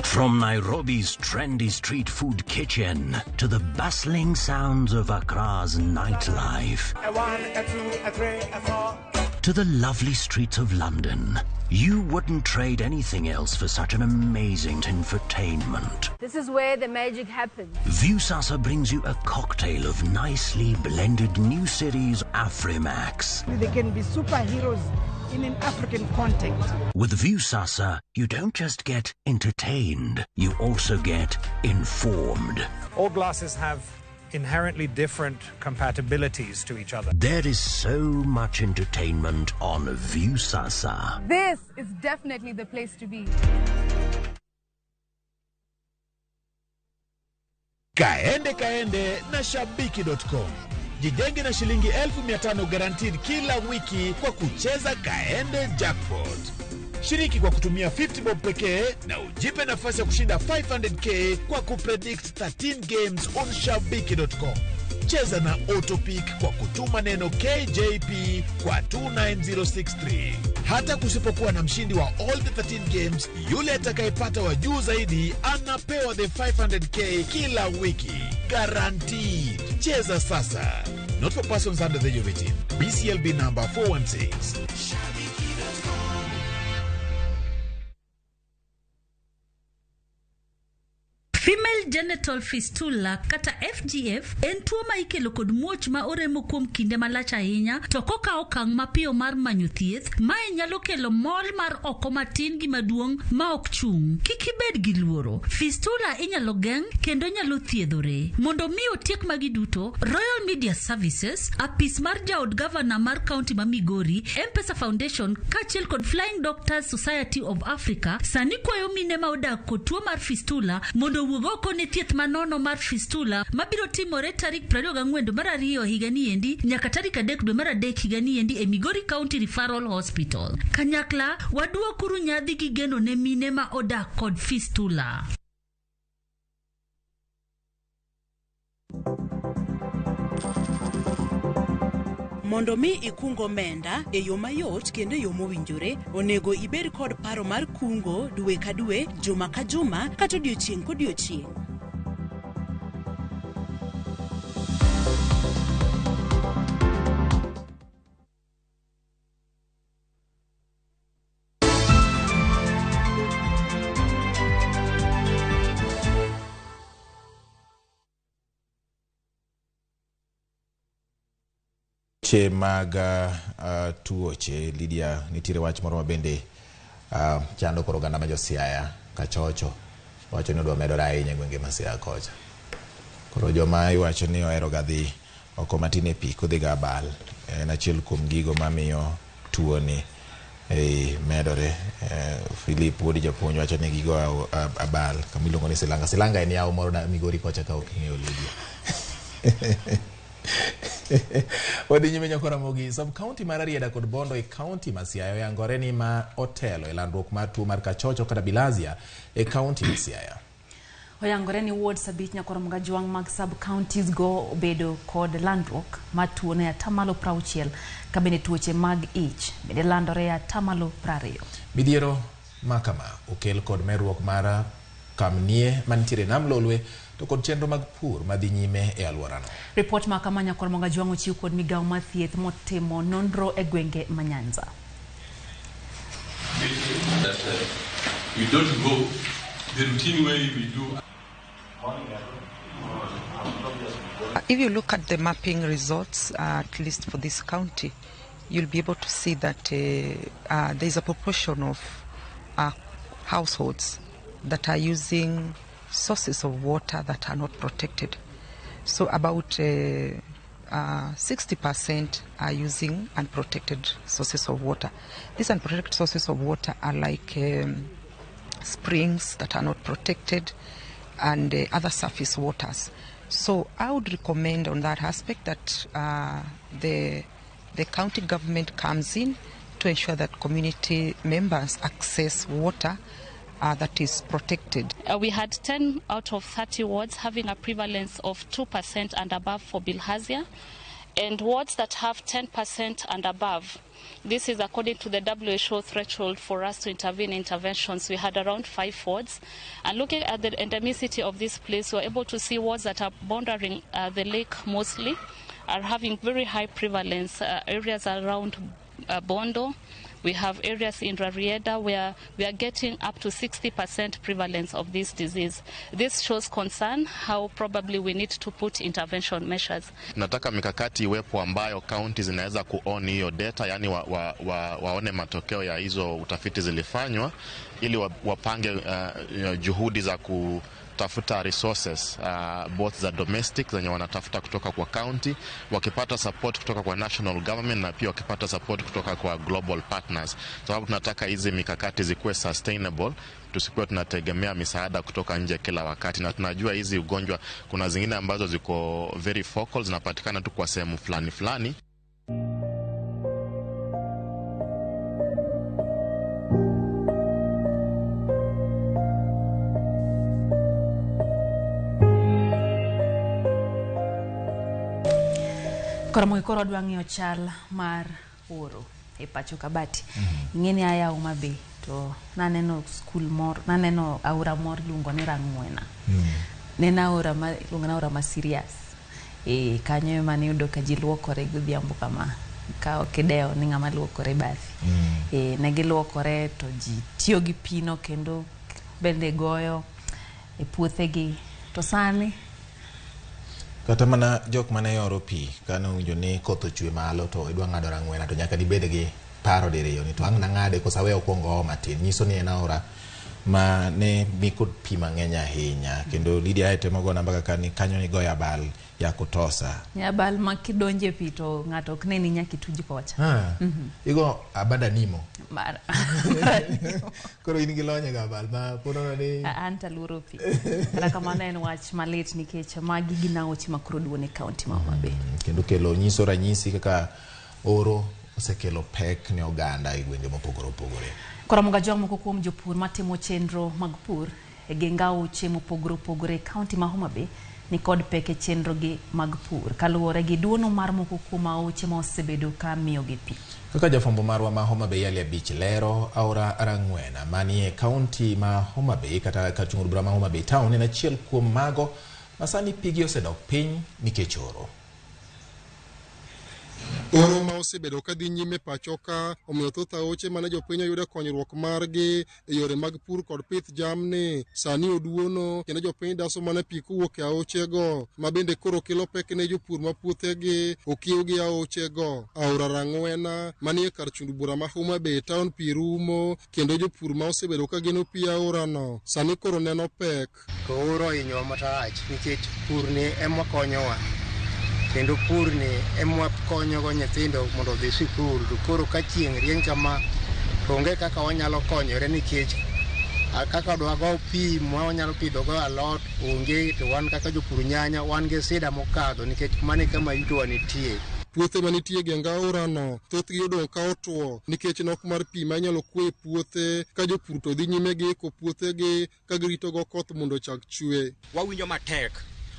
From Nairobi's trendy street food kitchen to the bustling sounds of Accra's nightlife, A 1, a 2, a 3, a 4. to the lovely streets of London, you wouldn't trade anything else for such an amazing infotainment. This is where the magic happens. Viusasa brings you a cocktail of nicely blended new series Afrimax. They can be superheroes in an African context. With Viusasa, you don't just get entertained, you also get informed. All glasses have inherently different compatibilities to each other. There is so much entertainment on Viusasa. This is definitely the place to be. Kaende kaende na shabiki.com. Jijenge na shilingi 1500 guaranteed kila wiki kwa kucheza Kaende Jackpot. Shiriki kwa kutumia 50 bob pekee na ujipe nafasi ya kushinda 500k kwa kupredict 13 games on shabiki.com. Cheza na autopick kwa kutuma neno KJP kwa 29063. Hata kusipokuwa na mshindi wa all the 13 games, yule atakayepata wa juu zaidi anapewa the 500k kila wiki. Guaranteed. Cheza sasa. Not for persons under the age of 18. BCLB number 416. Female genital fistula kata FGF en tuo ma ikelo kod muoch ma oremo kuom kinde malach ahinya to kokawo okang' mapiyo mar manyo thieth, mae nyalo kelo mol mar oko matin gi maduong' ma ok chung'. Kik ibed gi luoro. Fistula inyalo geng' kendo nyalo thiedhore. Mondo mi otiek magi duto, Royal Media Services, apis mar jaod gavana mar kaunti ma Migori, M-Pesa Foundation kaachiel kod Flying Doctors Society of Africa sani kwayo mine ma odak kod tuo mar fistula mondo owuog oko ne thieth manono mar fistula mabiro timore tarik 24 mar 2 higani endi nyaka tarik 3 dwe mar 3 higani endi e Migori County Referral Hospital. Kanyakla waduokuru nyadhi gi geno ne mine ma odak kod fistula. Mondo mi ikung omenda e yo mayot kendo e yo mowinjore, onego ibed kod paro mar kungo dwe ka dwe, juma ka juma, kata odiochieng' kodiochieng'. Che mag tuoche Lydia, nitiere wach moro mabende chando koro oganda ma jo Siaya kachocho. Wacho ni odwa medore ahinya e gwenge ma Siaya kocha. Koro joma iwacho ni ohero ga dhi oko matin e pi kodhi ga abal en achiel kuom gigo mamiyo tuoni medore. Philip wuod japuonj wacho ni gigo abal kama iluongo ni Silanga. Silanga en yawo moro da Migori kocha ka ok ing'eyo Lydia. Wadhi nyime nyako Ramogi. Sub county mar Rarieda kod Bondo e county ma Siaya oyangore ni ma otelo e landruok mar tuo mar kachocho kata bilharzia e county ma Siaya. Oyangore ni wards 5 nyaka Ramogi Ajwang' mag sub counties go obedo kod landruok mar tuo ne 60% ka bende tuoche mag ich bende landore e 20%. Midhiero ma kama okel kod medruok mar kamnie mantiere Nam Lolwe to kod chenro mag pur madhi nyime e alworano. Ripot ma kama nyaka Ramogi Ajwang' ochiw kod migawo mar thieth motimo nonro e gwenge ma Nyanza. That we don't go the routine way we do. If you look at the mapping results, at least for this county, you'll be able to see that there's a proportion of households that are using sources of water that are not protected. So about 60% are using unprotected sources of water. These unprotected sources of water are like springs that are not protected and other surface waters. So I would recommend on that aspect that the county government comes in to ensure that community members access water that is protected. We had 10 out of 30 wards having a prevalence of 2% and above for bilharzia, and wards that have 10% and above. This is according to the WHO threshold for us to intervene interventions. We had around 5 wards. And looking at the endemicity of this place, we were able to see wards that are bordering the lake mostly are having very high prevalence. Areas around Bondo. We have areas in Rarieda where we are getting up to 60% prevalence of this disease. This shows concern how probably we need to put intervention measures. Nataka mikakati iwepo ambayo county zinaweza kuoni hiyo data, yani waone matokeo ya hizo utafiti zilifanywa ili wapange juhudi za kutafuta resources both za domestic zenye wanatafuta kutoka kwa county, wakipata support kutoka kwa national government na pia wakipata support kutoka kwa global partners. Sababu tunataka hizi mikakati zikuwe sustainable, tusikuwe tunategemea misaada kutoka nje kila wakati. Na tunajua hizi ugonjwa kuna zingine ambazo ziko very focal, zinapatikana tu kwa sehemu fulani fulani. Koro koro adwa ng'iyo chal mar oro e pacho Kabati. Ing'eni aya Homa Bay to naneno skul moro, naneno aora moro iluongo ni Rang'wena. Ne en aora ma iluongo ni aora ma serious. E kanyo ema niyudo ka ji luokore godhiambo kama ka ok idewo ni ng'ama luokore bathi. E ne giluokore to ji tiyo gi pino kendo bende goyo e puothegi. To sani kata mana jok mane oro pi kane owinjo ni koth ochwe malo to idwa ng'ado Rang'wena to nyaka dibed gi paro diriyo ni to ang' nang'ade koso awe okwongo oo matin. Nyiso ni en aora ma ne ni kod pi mang'eny ahinya. Kendo Lydia ae temo go namba kaka ni kanyo nigoyo abal ya kutosa. Abal ma kidonje pi to ng'ato ok neni nyaka ituj kocha. Igo abada nimo. Koro in gi lony e go abal ma pod oneno ni an to aluoro pi. Kata kamano en wach malit nikech magi gin aoche ma koro duono e kaunti ma Homa Bay. Kendo kelo nyiso ranyisi kaka oro osekelo pek ne oganda e gwenge mopogore opogore. Koro Ramogi Ajwang' moko kuom jopur matimo chenro mag pur e geng aoche mopogore opogore e kaunti ma Homa Bay ni kod pek e chenro gi mag pur kaluwore gi duono mar moko kuom aoche ma osebedo ka miyogi pi. Kaka jafwambo marwa ma Homa Bay Ali Abich lero, aora Rang'wena manie kaunti ma Homa Bay kata kar chung' od bura ma Homa Bay town en achiel kuom mago ma sani pigi osedok piny nikech oro. Oro ma osebedo ka dhi nyime pacho ka omiyo thoth aoche mane jopiny oyudo konyruok margi e yore mag pur kod pith jamni sani oduono kendo jopiny daso mana pi kowuok e aochego ma bende koro kelo pek ne jopur ma puothegi okiew gi aochego. Aora Rang'wena manie kar chund bura ma Homa Bay town pi rumo kendo jopur ma osebedo ka geno pi aorano sani koro neno pek. To oro ohinyowa marach nikech purni ema konyowa kendo purni ema konyogo nyithindo mondo odhi sikul to koro ka chieng' rieny kama to onge kaka wanyalo konyore nikech kaka dwago pi ma wanyalo pidhogo alot onge to wan kaka jopur nyanya wan gi sida mokadho nikech mano e kama yutowa nitie. Puothe manitie e geng aorano thothgi odong' ka otwo nikech nok mar pi ma inyalo kwe e puothe ka jopur to dhi nyime gi iko puothegi ka giritogo koth mondo ochak chwe. Wawinjo matek,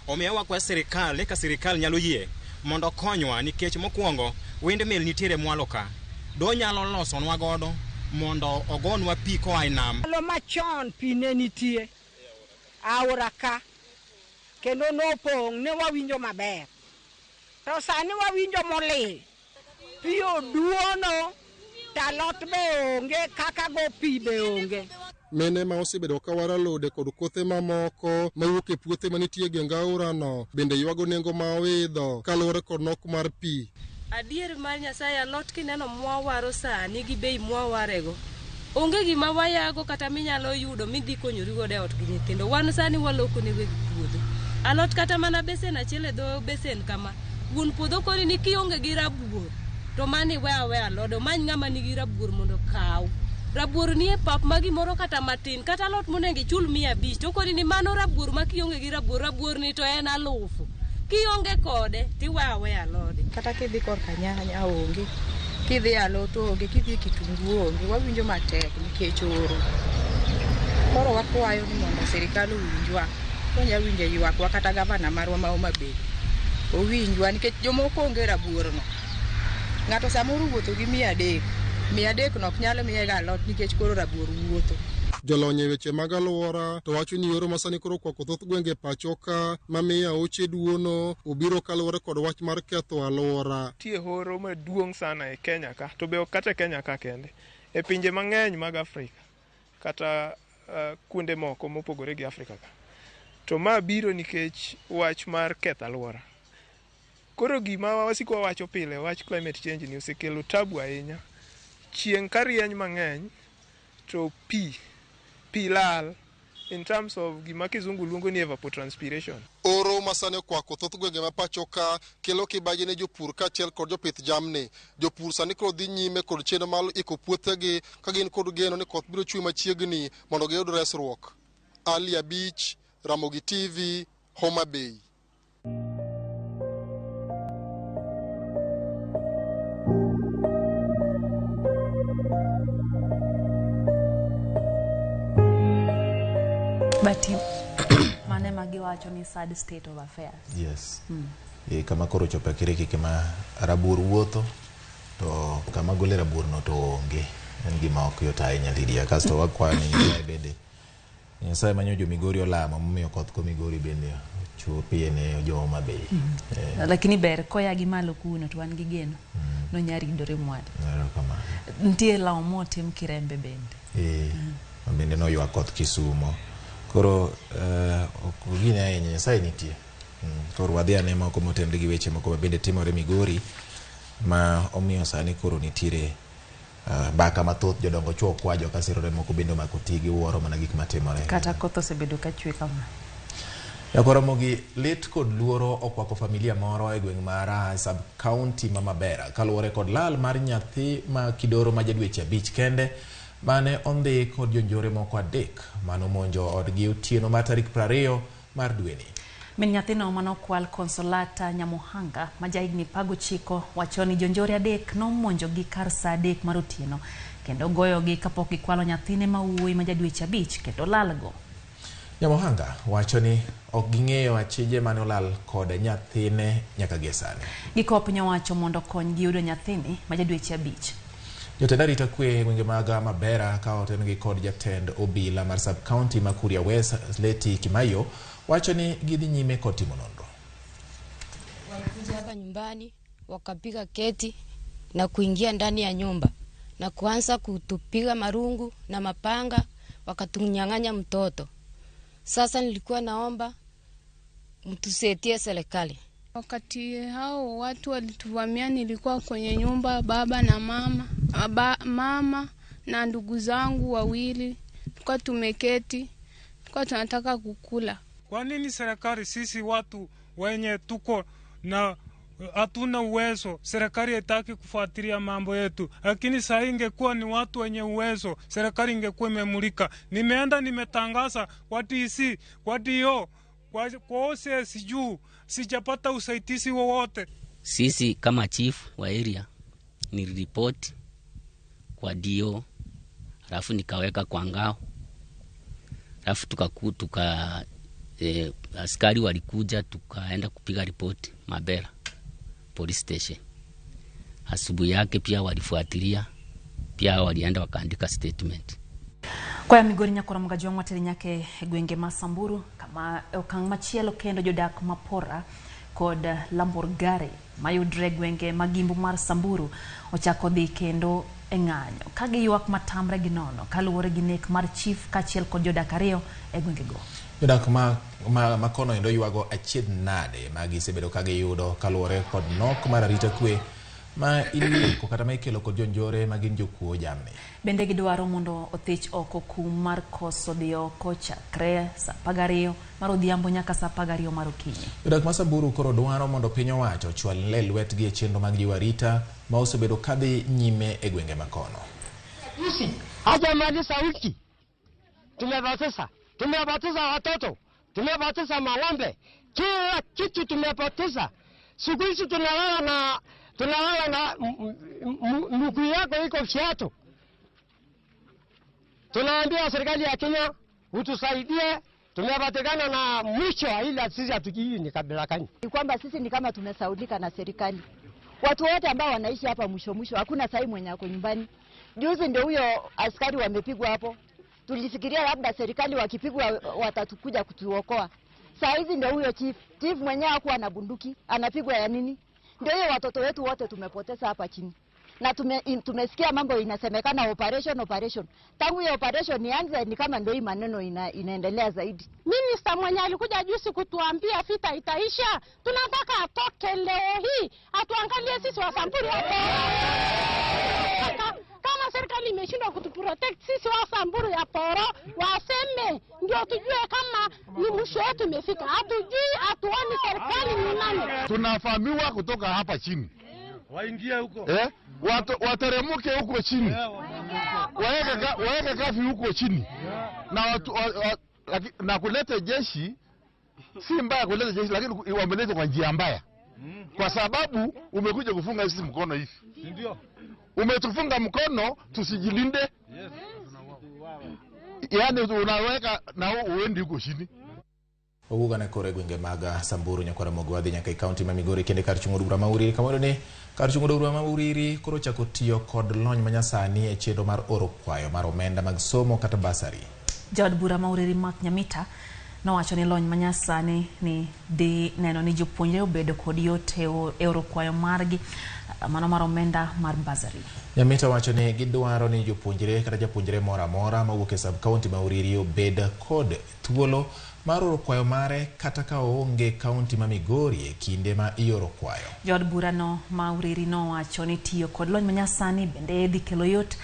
omiyo wakwayo sirikal ni ka sirikal nyalo yie mondo okonywa nikech mokwongo windmill nitiere mwalo ka, donyalo losonwa godo mondo ogonwa pi koa e nam. Ndalo machon pi ne nitie aora ka kendo nopong' ne wawinjo maber. To sani wawinjo molil, pi oduono to alot be onge kaka go pi be onge. Mine ma osebedo ka waro alode kod kothe mamoko mawuok e puothe manitie e geng aorano bende ywago nengo ma oidho kaluwore kod nok mar pi. Adier mar Nyasaye alot kineno mwawaro sani gi bei mwawarego onge gima wayago kata minyalo yudo midhi konyori godo e ot gi nyithindo. Wan sani waloko ne weg puodho. Alot kata mana besen achiel e dho besen kama, wuon puodho koni ni kionge gi rabuor to mano iwe aweya alode, omany ng'ama nigi rabuor mondo okaw. Rabuor nie pap ma gimoro kata matin, kata alot monego ichul 500 to okoni ni mano rabuor ma kionge gi rabuor, rabuor ni to en 1000. Kionge kode tiwe aweya alode. Kata kidhi korka nyanya onge, kidhi alot onge, kidhi kitungu onge, wawinjo matek nikech oro. Koro wakwayo ni mondo sirikal owinjwa, konya winjo ywakwa kata gavana marwa ma Homa Bay owinjwa nikech jomoko onge rabuorno. Ng'ato samoro wuotho gi 300, 300 no ok nyal miye ga alot nikech koro rabuor wuotho. Jolony e weche mag alwora to wacho ni oro masani koro okwako thoth gwenge pacho ka mamiyo aoche duono obiro kaluwore kod wach mar ketho alwora. Nitie horo maduong' sana e Kenya ka, to be ok kata e Kenya ka kende, e pinje mang'eny mag Afrika kata kuonde moko mopogore gi Afrika ka. To ma biro nikech wach mar ketho alwora. Koro gima wasiko wawacho pile, wach climate change ni osekelo tabu ahinya. Chieng' ka rieny mang'eny to pi lal in terms of gima kizungu luongo ni evapotranspiration. Oro masani okwako thoth gwenge ma pacho ka kelo kibaji ne jopur kaachiel kod jopith jamni. Jopur sani koro dhi nyime kod chenro mar iko puothegi ka gin kod geno ni koth biro chwe machiegni mondo giyud resruok. Ali Abich, Ramogi TV, Homa Bay. But mane ma giwacho ni sad state of affairs. Yes. Kama koro chopo kiriki kama rabuor wuotho to kama gole rabuor no to onge. En gima ok yot ahinya Lydia. Kasto wakwayo ni Nyasaye bende. Nyasaye manyo jo Migori olamo momiyo koth ko Migori bende chopie ne jo Homa Bay. Lakini ber koya gi malo kuno to wan gi geno. Nonyaridore mwalo. Erokamano. Nitie lawo motim Kirembe bende. Bende noywa koth Kisumo. Koro ok gine ahinya, Nyasaye nitie. Koro wadhi ane moko motenre gi weche moko mabende timore Migori ma omiyo sani koro nitiere mbaka mathoth, jodongo chwo kwa joka sirore moko bende omako tigi wuoro mana gik matimore. Kata koth osebedo ka chwe kama. Jakoromogi lit kod luoro okwako familia moro e gweng' mar sub county ma Mabera kaluwore kod lal mar nyathi ma kidoro ma jadweche 5 kende mane ondhi kod jonjore moko 3 manomonjo odgi otieno mar tarik 20 mar dweni. Min nyathino manokwal Consolata Nyamuhanga ma jahigni 19 wacho ni jonjore 3 nomonjogi kar saa 3 mar otieno kendo goyogi kapok gikwalo nyathine ma wuoyi ma jadweche 5 kendo lalgo. Nyamuhanga wacho ni ok ging'eyo achije mane olal kod nyathine nyaka gie sani. Gikwayo piny owacho mondo okonygi yudo nyathini ma jadweche 5. Jotend arita kwe e gwenge mag Mabera ka otengi kod jatend obila mar sub county ma Kuria West Leti Kimayo wacho ni gidhi nyime kod timo nonro. Walikuja hapa nyumbani Wakapiga keti na kuingia ndani ya nyumba na kuanza kutupiga marungu na mapanga, wakatunyang'anya mtoto. Sasa nilikuwa naomba mtusaidie serikali. Wakati hao watu walituvamia, nilikuwa kwenye nyumba, baba na mama, mama na ndugu zangu wawili, tulikuwa tumeketi, tulikuwa tunataka kukula. Kwa nini serikali, sisi watu wenye tuko na hatuna uwezo, serikali haitaki kufuatilia mambo yetu? Lakini saa hii ingekuwa ni watu wenye uwezo, serikali ingekuwa imemulika. Nimeenda nimetangaza kwa DC, kwa DO, kwa OCS juu, sijapata usaidizi wowote. Sisi kama chief wa area niliripoti kwa DO, alafu nikaweka kwa ngao, alafu askari walikuja, tukaenda kupiga ripoti Mabera police station. Asubuhi yake pia walifuatilia, pia walienda wakaandika statement. Kwa Migori nyakora mgajwang' watere nyake gwenge ma Samburu kama okang' machielo kendo jodak mapora kod Lamborghini mayudre gwenge magimbo mar Samburu ochako dhi kendo e ng'anyo ka giywak matamre gi nono kaluwore gi nek mar chief kaachiel kod jodak ariyo e gwengego. Jodak ma kono endo ywago achiedh nade ma gisebedo ka giyudo kaluwore kod nok mar arita kwe ma ilieko kata ma ikelo kod jonjore ma gin jokuo jamni. Bende gidwaro mondo othich oko kum mar koso dhi oko chakre saa 12 mar odhiambo nyaka saa 12 mar okinyi. Jodak ma Samburu koro dwaro mondo piny owacho ochwal le lwetgi e chenro mag jiwo arita ma osebedo kadhi nyime e gwenge makono. Sisi hajamaliza wiki tumepoteza watoto, tumepoteza mang'ombe, kila kitu tumepoteza. Siku hizi tunalala na mguu yako iko viatu. Tunaambia serikali ya Kenya utusaidie, tumepatikana na mwisho ila sisi hatujui ni kabila gani. Ni kwamba sisi ni kama tumesaulika na serikali. Watu wote ambao wanaishi hapa mwisho mwisho hakuna sahi mwenye ako nyumbani. Juzi ndio huyo askari wamepigwa hapo. Tulifikiria labda serikali wakipigwa watatukuja kutuokoa. Saa hizi ndio huyo chief mwenyewe hakuwa na bunduki, anapigwa ya nini? Ndio hiyo watoto wetu wote tumepoteza hapa chini. Na tumesikia mambo inasemekana operation. Tangu hiyo operation ianze ni kama ndio hii maneno inaendelea zaidi. Minister mwenye alikuja juzi kutuambia vita itaisha, tunataka atoke leo hii, atuangalie sisi wa Samburu hapo. Kama serikali imeshindwa kutuprotect sisi wa Samburu ya poro, waseme ndio tujue kama ni mwisho wetu imefika. Hatujui, hatuoni serikali ni nani. Tunafahamiwa kutoka hapa chini. Waingie huko. Wateremuke huko chini. Waeke kafi huko chini. Na na kuleta jeshi si mbaya kuleta jeshi, lakini wameleta kwa njia mbaya. Kwa sababu umekuja kufunga sisi mkono hivi. Ndio. Umetufunga mkono tusijilinde. Yes. Yaani unaweka na uendi huko chini. Oguga ne kore gwenge mag Samburu nyakwara Mogwadhi nyaka e kaunti ma Migori kende kar chung' od bura ma Uriri kamoro ni kar chung' od bura ma Uriri koro chako tiyo kod lony manyasani e chenro mar oro kwayo mar omenda mag somo kata basari. Jaod bura ma Uriri Mark Nyamita nowacho ni lony manyasani ni dhi neno ni jopuonjre obedo kod yot e oro kwayo margi mano mar omenda mar basari. Nyamita wacho ni gidwaro ni jopuonjre kata japuonjre moro amora mawuok e sub kaunti ma Uriri obed kod thuolo mar oro kwayo mare kata ka oonge kaunti ma Migori e kinde ma ioro kwayo. Jaod burano ma Uriri nowacho ni tiyo kod lony manyasani bende dhi kelo yot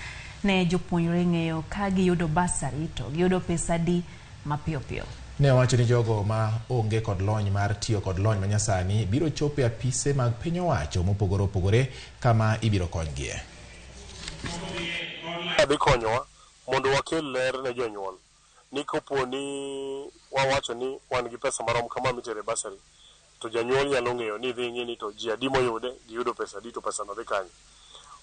ne jopuonjre ng'eyo ka giyudo basari to giyudo pesa di mapiyo piyo. Ne owacho ni jogo ma onge kod lony mar tiyo kod lony manyasani biro chopo e apise mag piny owacho mopogore opogore kama ibiro konygie. Dhi konyowa mondo wakel ler ne jonyuol ni kopo ni wawacho ni wan gi pesa marom kama mitere basari to janyuol nyalo ng'eyo ni dhi ng'e ni to ji adi moyude giyudo pesa adi to pesa no dhi kanye.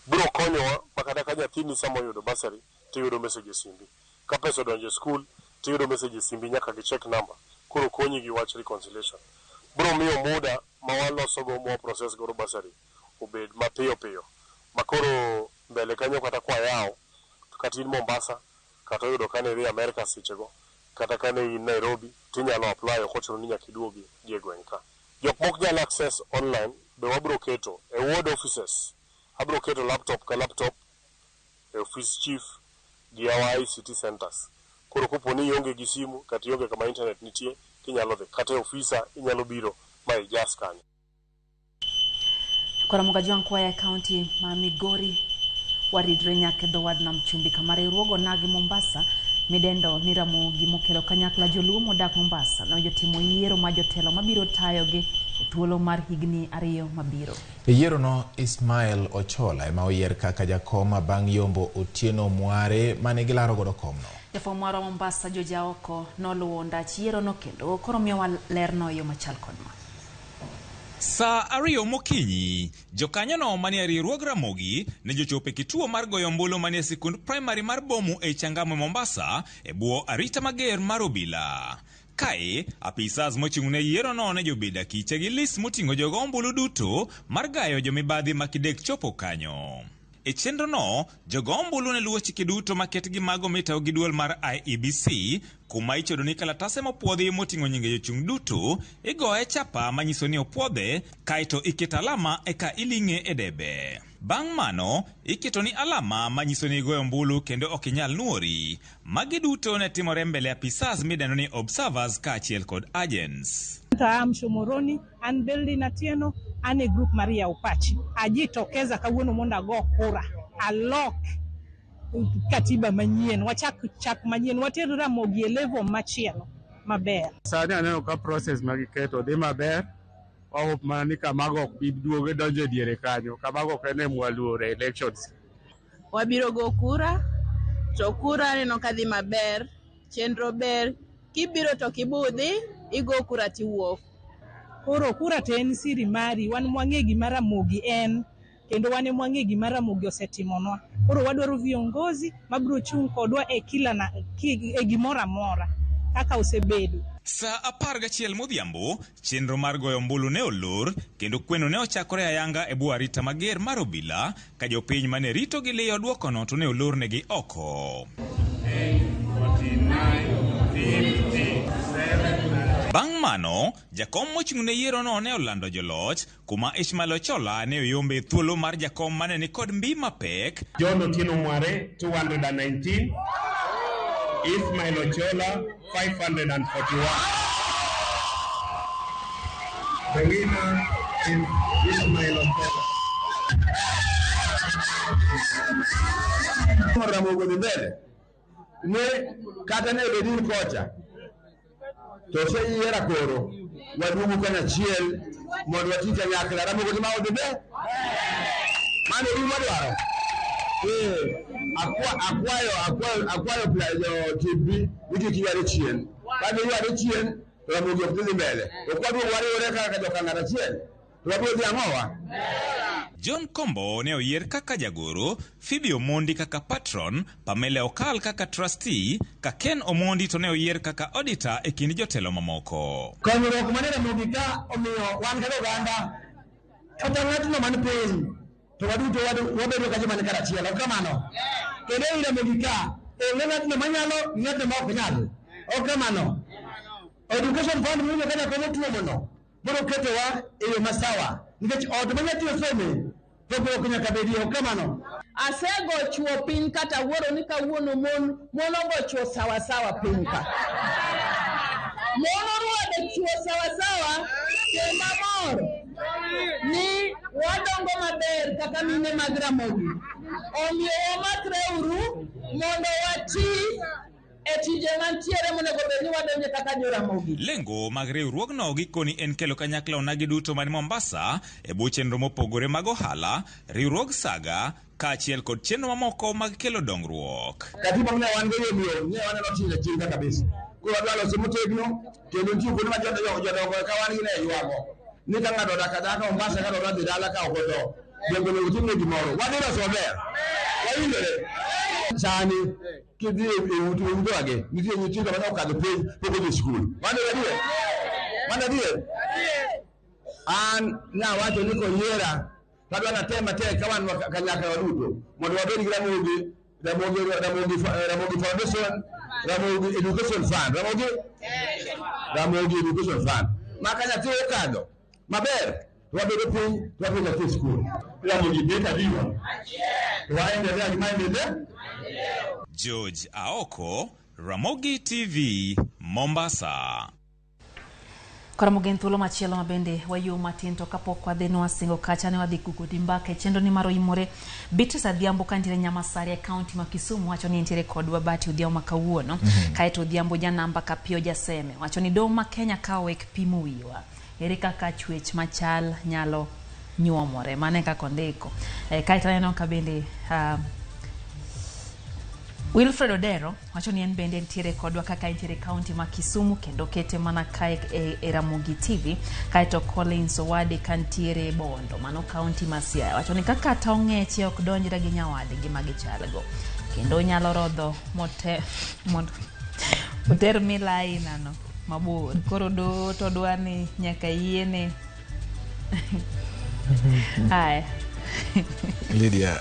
Biro konyowa ma kata ka nyathini sama oyudo basari tiyudo message e simbi, ka pesa odonjo e skul tiyudo message e simbi nyaka gi check number, koro konyi gi wach reconciliation. Biro miyo muda ma walosogo ma process godo basari obed mapiyo piyo ma koro mbele kanyo kata kwa yawo kata in Mombasa kata oyudo kane idhi Amerika sechego kata kane in Nairobi tinyalo apply ok ochuno ni nyaka iduogi gi e gweng' ka. Jok mok nyal access online be wabro keto e ward offices. Abro keto laptop ka laptop e office chief gi our ICT centers. Koro kopo ni ionge gi simu kata ionge kama internet nitie, tinyalo dhi kata e ofisa inyalo biro ma ijas kanyo. Koro Jwang' kwaya e kaunti ma Migori waridre nyaka e dho wadh nam chumbi kama riwruog onagi Mombasa midendo ni Ramogi mokelo kanyakla joluo modak Mombasa ne jotimo yiero ma jotelo mabiro tayogi e thuolo mar higni 2 mabiro. E yierono Ismail Ochola ema oyier kaka jakom bang' yombo Otieno Mware mane gilaro godo komno. Jafwambo marwa Mombasa George Aoko noluwo ndach yierono kendo koro miyowa lerno e yo machal kod ma. Saa 2 mokinyi, jokanyono manie riwruog Ramogi ne jochopo e kituo mar goyo ombulu manie sikund primary mar Bomu e Changamwe Mombasa e bwo arita mager mar obila. Kae, apisas mochung' ne yierono ne jobedo akiche gi list moting'o jogo ombulu duto mar gayo jomibadhi ma kidek chopo kanyo. E chenrono, jogo ombulu ne luwo chike duto maket gi mago mitayo gi duol mar IEBC, kuma ichodo ni kalatase mopuodhi moting'o nyinge jochung' duto igoye chapa manyiso ni opuodhe, kaeto iketo alama eka iling'e e debe. Bang' mano, iketo ni alama manyiso ni igoyo ombulu kendo ok inyal nuori. Magi duto ne timore mbele apisas midendo ni observers kaachiel kod agents. Am Shomoroni, an Beldin Atieno, an e group mar Yaw Pachi. Ajitokeza kawuono mondo ago kura, alok katiba manyien, wachak chak manyien, water Ramogi e level machielo maber. Sani aneno ka process ma giketo dhi maber. Wahope mana ni kamago ok bi duogo donjo e diere kanyo. Kamago ok en ema waluoro e elections. Wabiro go kura, to kura aneno ka dhi maber, chenro ber. Kibiro to kibudhi, igo kura tiwuok. Koro kura to en siri mari, wan mwang'e gima Ramogi en, kendo wan ema wang'e gima Ramogi osetimonwa. Koro wadwaro viongozi mabiro chung' kodwa e kila na, e gimoro amora kaka osebedo. Saa 11 modhiambo, chenro mar goyo ombulu ne olor kendo kweno ne ochakore ayanga e bwo arita mager mar obila ka jopiny mane rito gi liyo duokono to ne olornegi oko. Bang' mano, jakom mochung' ne yierono ne olando joloch kuma Ishmael Ochola ne oyombe thuolo mar jakom mane ni kod mbi mapek. John Otieno Mware 219, Ismail Ochola 541. The winner is Ismail Ochola. Ramogi dhi mbele ne kata ne bedin kocha to oseyiera koro waduogo kanyachiel mondo wati kanyakla. Ramogi dhi ma odhi be mano e gima wadwaro. Akwayo jo TB ni kik yware chien. Ka giyware chien to Ramogi ok dhi mbele. Ok waduogo wariwore kaka joka ng'at achiel to wabiro dhi ang'owa. John Kombo ne oyier kaka jagoro, Phoebe Omondi kaka patron, Pamela Okal kaka trustee, ka Ken Omondi to ne oyier kaka auditor e kind jotelo mamoko. Konyruok mane Ramogi ka omiyo wan kaka oganda kata ng'atno man piny to waduto wabedo ka joma ni karachiel, ok kamano? Kendo ei Ramogi ka onge ng'atno manyalo, ng'atno ma ok nyal, ok kamano? Education fund miwinjo ka jakom otuomono biro ketowa e yo masawa nikech ot ma nyathi osome pogruok nyaka bedie, ok kamano? Asego chuo piny kata wuoro ni kawuono mon ogo chuo sawasawa piny ka. Mon orwado chuo sawasawa kendo amor ni wadongo maber kaka mine mag Ramogi. Omiyo wamakreuru mondo wati e tije mantiere monego bed ni wadonje kaka jo Ramogi. Lengo mag riwruogno gikoni en kelo kanyakla onagi duto man Mombasa e bwo chenro mopogore mag ohala, riwruog saga kaachiel kod chenro mamoko mag kelo dongruok. Katiba ne wan go yomyom, ne waneno tinga tinga kabisa. Koro wadwa lose motegno kendo nitie kuonde ma jodongo ka wan gi ne ywago ni ka ng'ato odak adaka Mombasa ka dwa dhi dala ka ok otho, donge onego otimne gimoro. Wadhi loso maber. Wawinjore. Sani kidhi e utewagi, nitie nyithindo mane okadho penj pok odhi e skul. Mano adier? Mano adier? An nawacho ni koyiera tadwa natem matek ka wan kanyakla waduto mondo wabed gi Ramogi Foundation, Ramogi Education Fund, Ramogi Education Fund. Ma ka nyathi okadho maber to wabedo piny to wapenjo nyathi e skul. Ramogi bet adiwa. To waendelea gi maendeleo. George Aoko, Ramogi TV, Mombasa. Koro en thuolo machielo ma bende wayuo matin to kapok wadhi nwasingo kacha ne wadhi kugo di mbaka e chenro ni mar oimore. Beatrice Adhiambo ka nitiere Nyamasaria e kaunti ma Kisumu wacho ni entiere kodwa Bati Odhiambo ma kawuono. Kaeto Odhiambo janamba Kapio Jaseme wacho ni doho ma Kenya ka owek pimo wiwa. Ere kaka chwech machal nyalo nyuomore? Mano e kaka ondiko. Kaeto aneno ka bende Wilfred Odero wacho ni en bende entiere kodwa kaka entiere kaunti ma Kisumu kendo kete mana kae e Ramogi TV. Kaeto Collins Owade kantiere Bondo, mano kaunti ma Siaya, wacho ni kaka ta ong'eche ok donjre gi nyawadgi ma gichalgo kendo nyalo rodho mote mondo oter mila aina no mabor. Koro do to dwa ni nyaka yiene. Aya. Lydia,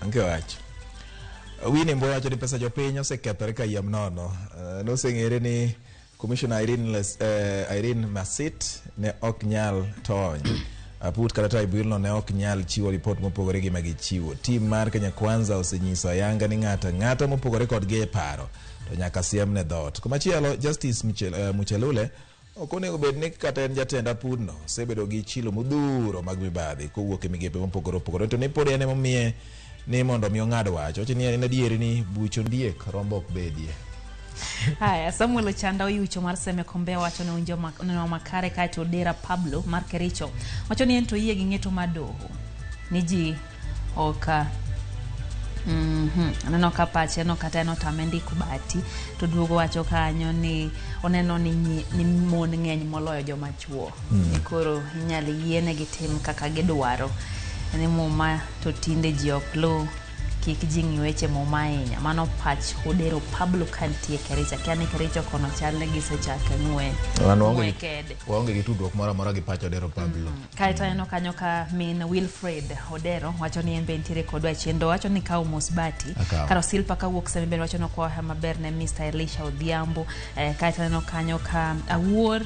onge wach. Winnie Mboya wacho ni pesa jopiny osekethore kayiem nono. Noseng'ere ni Commissioner Irene Masit ne ok nyal tony. Aput kata tribunal ne ok nyal chiwo ripot mopogore gi ma gichiwo. Tim mar Kenya Kwanza osenyiso ayanga ni ng'ato ang'ata mopogore kodgi e paro to nyaka siem ne dhoot. Komachielo, Justice Muchelule ok onego bed ni kata en jatend apudno osebedo gi chilo modhuro mag mibadhi kowuok e migepe mopogore opogore to ni pod en emomiye ni mondo mi ong'ad wach. Wacho ni en adieri ni buch ondiek rombo ok bedie. Haya, Samuel Ochanda Oyucho mar Seme Kombe wacho ni winjo neno makare. Kaeto Odera Pablo mar Kericho wacho ni en to oyie gi ng'eto mar doho ni ji ok Aneno ka pache no kata en otame ndiko bati to duogo wacho kanyo ni oneno ni mon ng'eny moloyo joma chuo. Ni koro inyalo yienegi tim kaka gidwaro. Ni muma to tinde ji ok luw, kik ji ng'i weche muma ahinya. Mano pach Odero Pablo kantie Kericho. Akia ni Kericho kono chal ni gisechako ng'we Wan ng'we waonge kede. Waonge gi tudruok moro amora gi pach Odero Pablo. Kaeto aneno kanyo ka min Wilfred Odero wacho ni en be nitiere kodwa e chenro. Wacho ni kawo mos Bati. Akawo. Karo Silpa kawuok Seme bende wacho ni okwayo maber ne Mr. Elisha Odhiambo. Kaeto aneno kanyo ka Awuor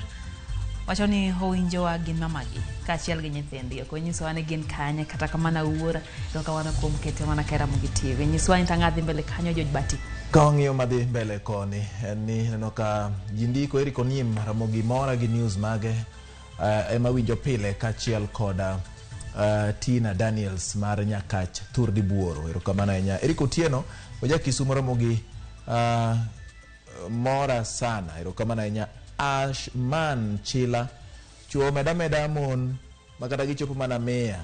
wacho ni owinjowa gi mamagi kaachiel gi nyithindgi. Ok onyisowa ni gin kanye, kata kamano Awuor erokamano kuom kete mana ka Ramogi TV. Nyiswa ni tang'a dhi mbele kanyo George Bati. Ka wang'iyo madhi mbele koni en ni neno ka ji ndiko Eric Onim Ramogi mora gi news mage ema winjo pile kaachiel koda Tina Daniels mar Nyakach Thur Dibuoro. Erokamano ahinya. Eric Otieno oja Kisumo Ramogi mora sana. Erokamano ahinya. Ashman Chila chuo meda meda mon makata gichopo mana 100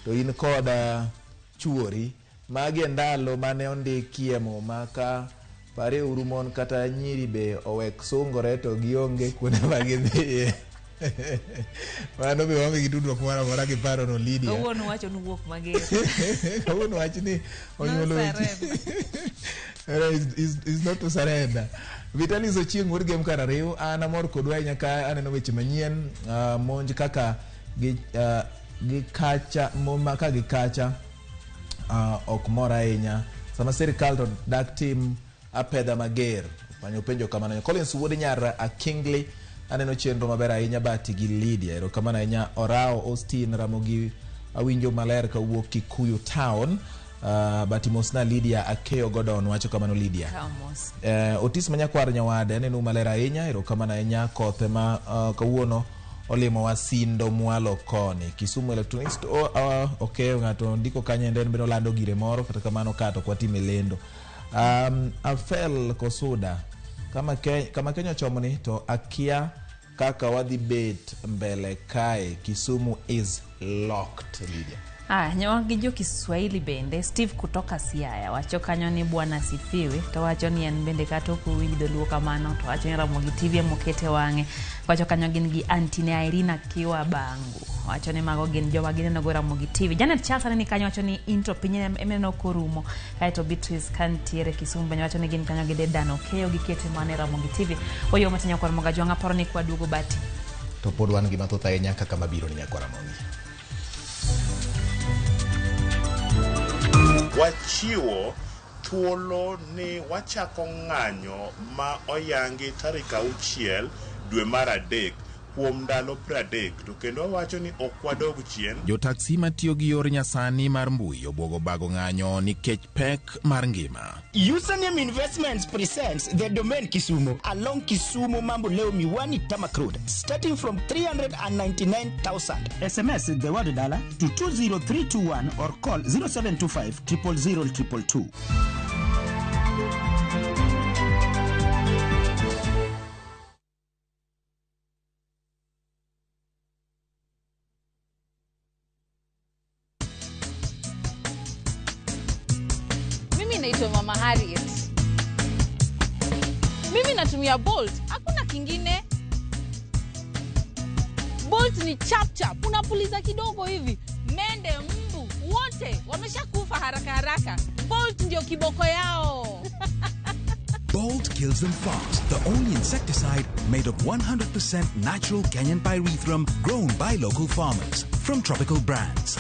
to in koda chuori. Magi e ndalo mane ondikie muma ka pareuru mon kata nyiri be owek sungore to gionge kuonde ma gidhiye. Mano be waonge gi tudruok moro amora gi paro no Lydia. Kawuono wacho ni wuok mager. Kawuono wach ni onyuolo No weche. Is not to surrender. Vitalis Ochieng' wuod Gem kar ariyo, an amor kodwa ahinya ka aneno weche manyien, monj kaka gi kacha moma ka gi kacha ok mor ahinya. Sama sirikal to dak tim apedha mager. Manyo penjo kamano. Collins wuod nyar Akingli aneno chenro maber ahinya Bati gi Lydia. Erokamano ahinya Orao Austin Ramogi awinjo maler kawuok Kikuyu Town. Bati mosna Lydia Akeyo Godon wacho kamano Lydia. Kamos. Otis Manyakwar Nyawade aneno maler ahinya. Erokamano ahinya kothe ma kawuono olimo wasindo mwalo koni. Kisumu Electronics okay, ng'ato ndiko kanyo ende en bende olando gire moro kata kamano ka to ok watime lendo. Afel Kosuda kama Kenya ochomo ni to akia kaka wadhi bet mbele kae. Kisumu is locked, Lydia. Nyawa gi jo Kiswahili bende Steve kutoka Siaya wacho kanyo ni bwana sifiwe to wacho ni en bende kata ok owinj dholuo kamano to wacho ni Ramogi TV emokete wang'e. Wacho kanyo gin gi aunty ne Irina Kiwa Bangu. Wacho ni mago gin joma gineno go Ramogi TV. Janet Charles aneni kanyo wacho ni intro piny emineno korumo. Kaeto Beatrice kantiere Kisumu bende wacho ni gin kanyo gi Dedan Okeyo gikete mana e Ramogi TV. Wayo matin nyakwar Mogajwang' aparo ni kwaduogo Bati. To pod wan gi mathoth ahinya kaka mabiro ni nyakwar Ramogi. Wachiwo thuolo ni wachako ng'anyo ma oyangi tarik 6 dwe mar 3 kuom ndalo 30 to kendo wawacho ni ok wadog chien. Jotaksi matiyo gi yor nyasani mar mbui obwogo bago ng'anyo nikech pek mar ngima. Username Investments presents the Domain Kisumu along Kisumu Mamboleo Miwani Tamak Road, starting from 399,000. SMS the word dollar to 20321 or call 0725 000 222. Mimi naitwa Mama Harriet. Mimi natumia Bolt, hakuna kingine. Bolt ni chap chap, unapuliza kidogo hivi, mende, mbu wote wameshakufa haraka haraka. Bolt ndio kiboko yao. Bolt kills them fast. The only insecticide made of 100% natural Kenyan pyrethrum grown by local farmers from tropical brands.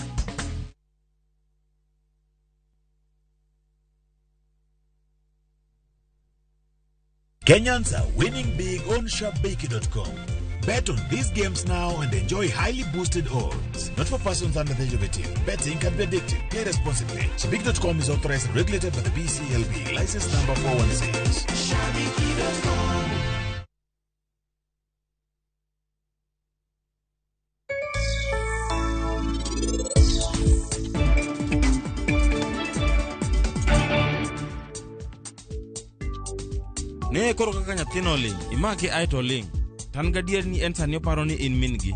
Kenyans are winning big on Shabiki.com. Bet on these games now and enjoy highly boosted odds. Not for persons under the age of 18. Betting can be addictive. Play responsibly. Shabiki.com is authorized and regulated by the BCLB. License number 416. Shabiki.com. Ne koro kaka nyathino oling', imake ae to oling'. To an gadier ni en sani oparo ni in min gi.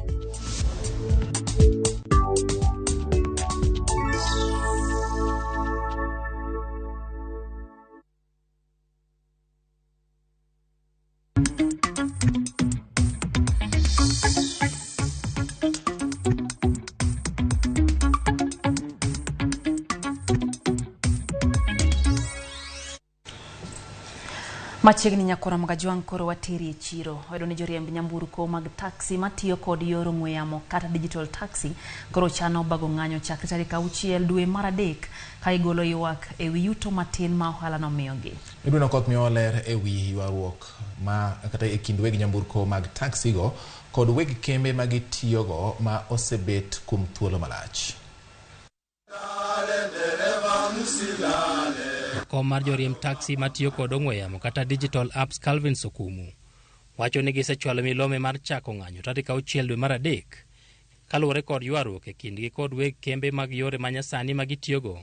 Machiegni nyakora Magajwang' koro wateri e chiro. Wayudo ni joriemb nyamburko mag taxi matiyo kod yor ong'we yamo kata digital taxi koro chano bago ng'anyo chakre tarik 6 dwe mar 3 ka igolo ywak e wi yuto matin ma ohala no miyogi. Edwin Okoth miyowa ler e wi ywaruok ma kata e kind weg nyamburko mag taxi go kod weg kembe ma gitiyogo ma osebet kuom thuolo malach. Jakom mar joriemb taxi matiyo kod ong'we yamo kata digital apps Calvin Sokumu wacho ni gisechwalo milome mar chako ng'anyo tarik 6 dwe mar 3 kaluwore kod ywaruok e kindgi kod weg kembe mag yore manyasani ma gitiyogo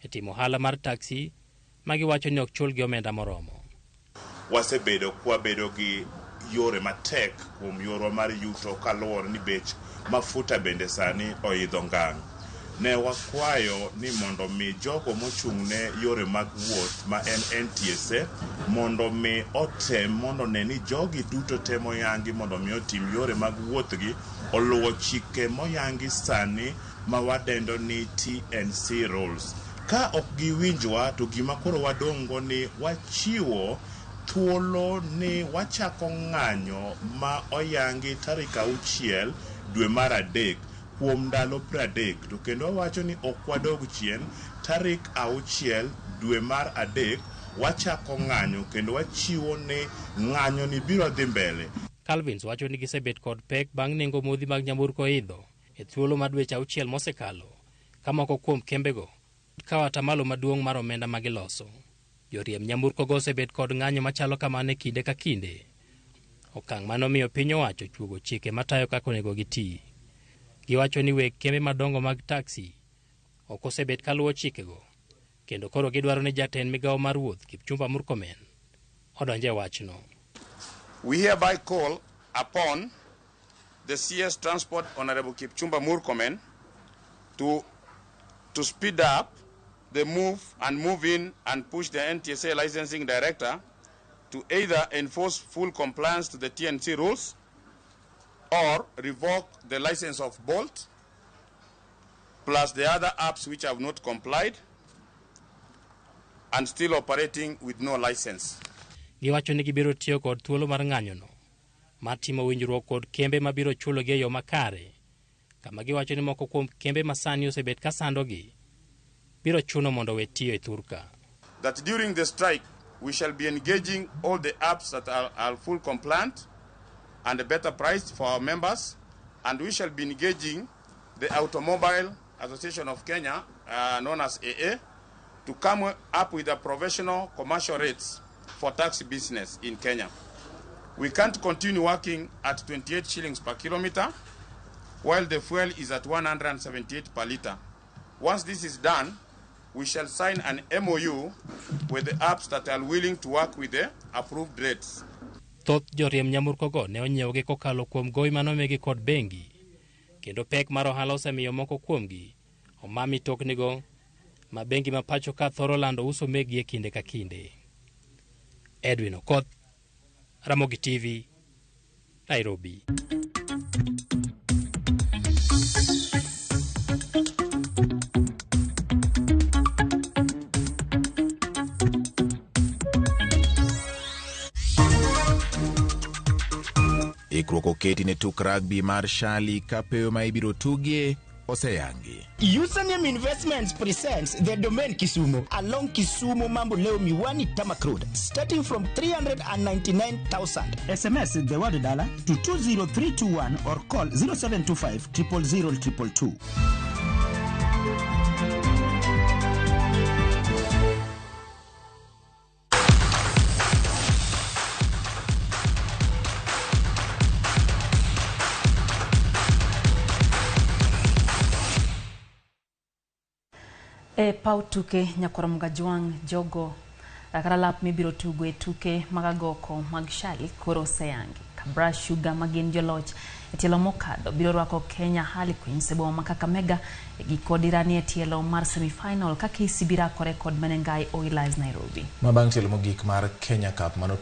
e timo ohala mar taxi ma giwacho ni ok chulgi omenda moromo. Wasebedo kwabedo gi yore matek kuom yorwa mar yuto kaluwore ni bech mafuta bende sani oidho ngang'. Ne wakwayo ni mondo mi jogo mochung' ne yore mag wuoth ma en NTSA mondo mi otem mondo ne ni jogi duto te moyangi mondo mi otim yore mag wuothgi oluwo chike moyangi sani ma wadendo ni TNC rules. Ka ok giwinjwa to gima koro wadong' go ni wachiwo thuolo ni wachako ng'anyo ma oyangi tarik 6 dwe mar 3 kuom ndalo 30 to kendo wawacho ni ok wadog chien tarik 6 dwe mar 3 wachako ng'anyo kendo wachiwo ni ng'anyo ni biro dhi mbele. Calvins wacho ni gisebet kod pek bang' nengo modhi mag nyamburko idho e thuolo mar dweche 6 mosekalo ka moko kuom kembego kawo atamalo maduong' mar omenda ma giloso. Joriemb nyamburkogo osebet kod ng'anyo machalo kamano e kinde ka kinde. Okang' manomiyo piny owacho chuogo chike matayo kaka onego giti. Giwacho ni weg kembe madongo mag taxi ok osebet kaluwo chikego, kendo koro gidwaro ni jatend migawo mar wuoth Kipchumba Murkomen odonje wachno. We hereby call upon the CS Transport Honorable Kipchumba Murkomen to speed up the move and move in and push the NTSA licensing director to either enforce full compliance to the TNC rules or revoke the license of Bolt plus the other apps which have not complied and still operating with no license. Giwacho ni gibiro tiyo kod thuolo mar ng'anyono mar timo winjruok kod kembe mabiro chulogi e yo makare, kama giwacho ni moko kuom kembe masani osebet ka sandogi biro chuno mondo we tiyo e thurka. That during the strike we shall be engaging all the apps that are full compliant and a better price for our members, and we shall be engaging the Automobile Association of Kenya, known as AA, to come up with a provisional commercial rates for taxi business in Kenya. We can't continue working at 28 shillings per kilometer while the fuel is at 178 per liter. Once this is done, we shall sign an MOU with the apps that are willing to work with the approved rates. Thoth joriemb nyamburkogo ne onyiewgi kokalo kuom gowi manomigi kod bengi, kendo pek mar ohala osemiyo moko kuomgi oma mitoknigo ma bengi ma pacho ka thoro lando uso megi e kinde ka kinde. Edwin Okoth, Ramogi TV, Nairobi. Ikruok oketi ne tuk rugby mar Shali ka peyo ma ibiro tugie oseyangi. Username Investments presents the Domain Kisumu along Kisumu Mambo Leo Miwani Tamak Road, starting from 399,000. SMS the word dollar to 20321 or call 0725 000 222. E paw tuke nyakwar Mgajwang' jogo kata lap mibiro tugo e tuke mag agoko mag Shali koro oseyangi. Kabras Sugar ma gin joloch e tielo mokadho biro rwako Kenya Harlequins e boma ma Kakamega e giko dirani e tielo mar semi-final ka KCB rakore kod Menengai Oilers Nairobi. Ma bang' tielo mogik mar Kenya Cup mano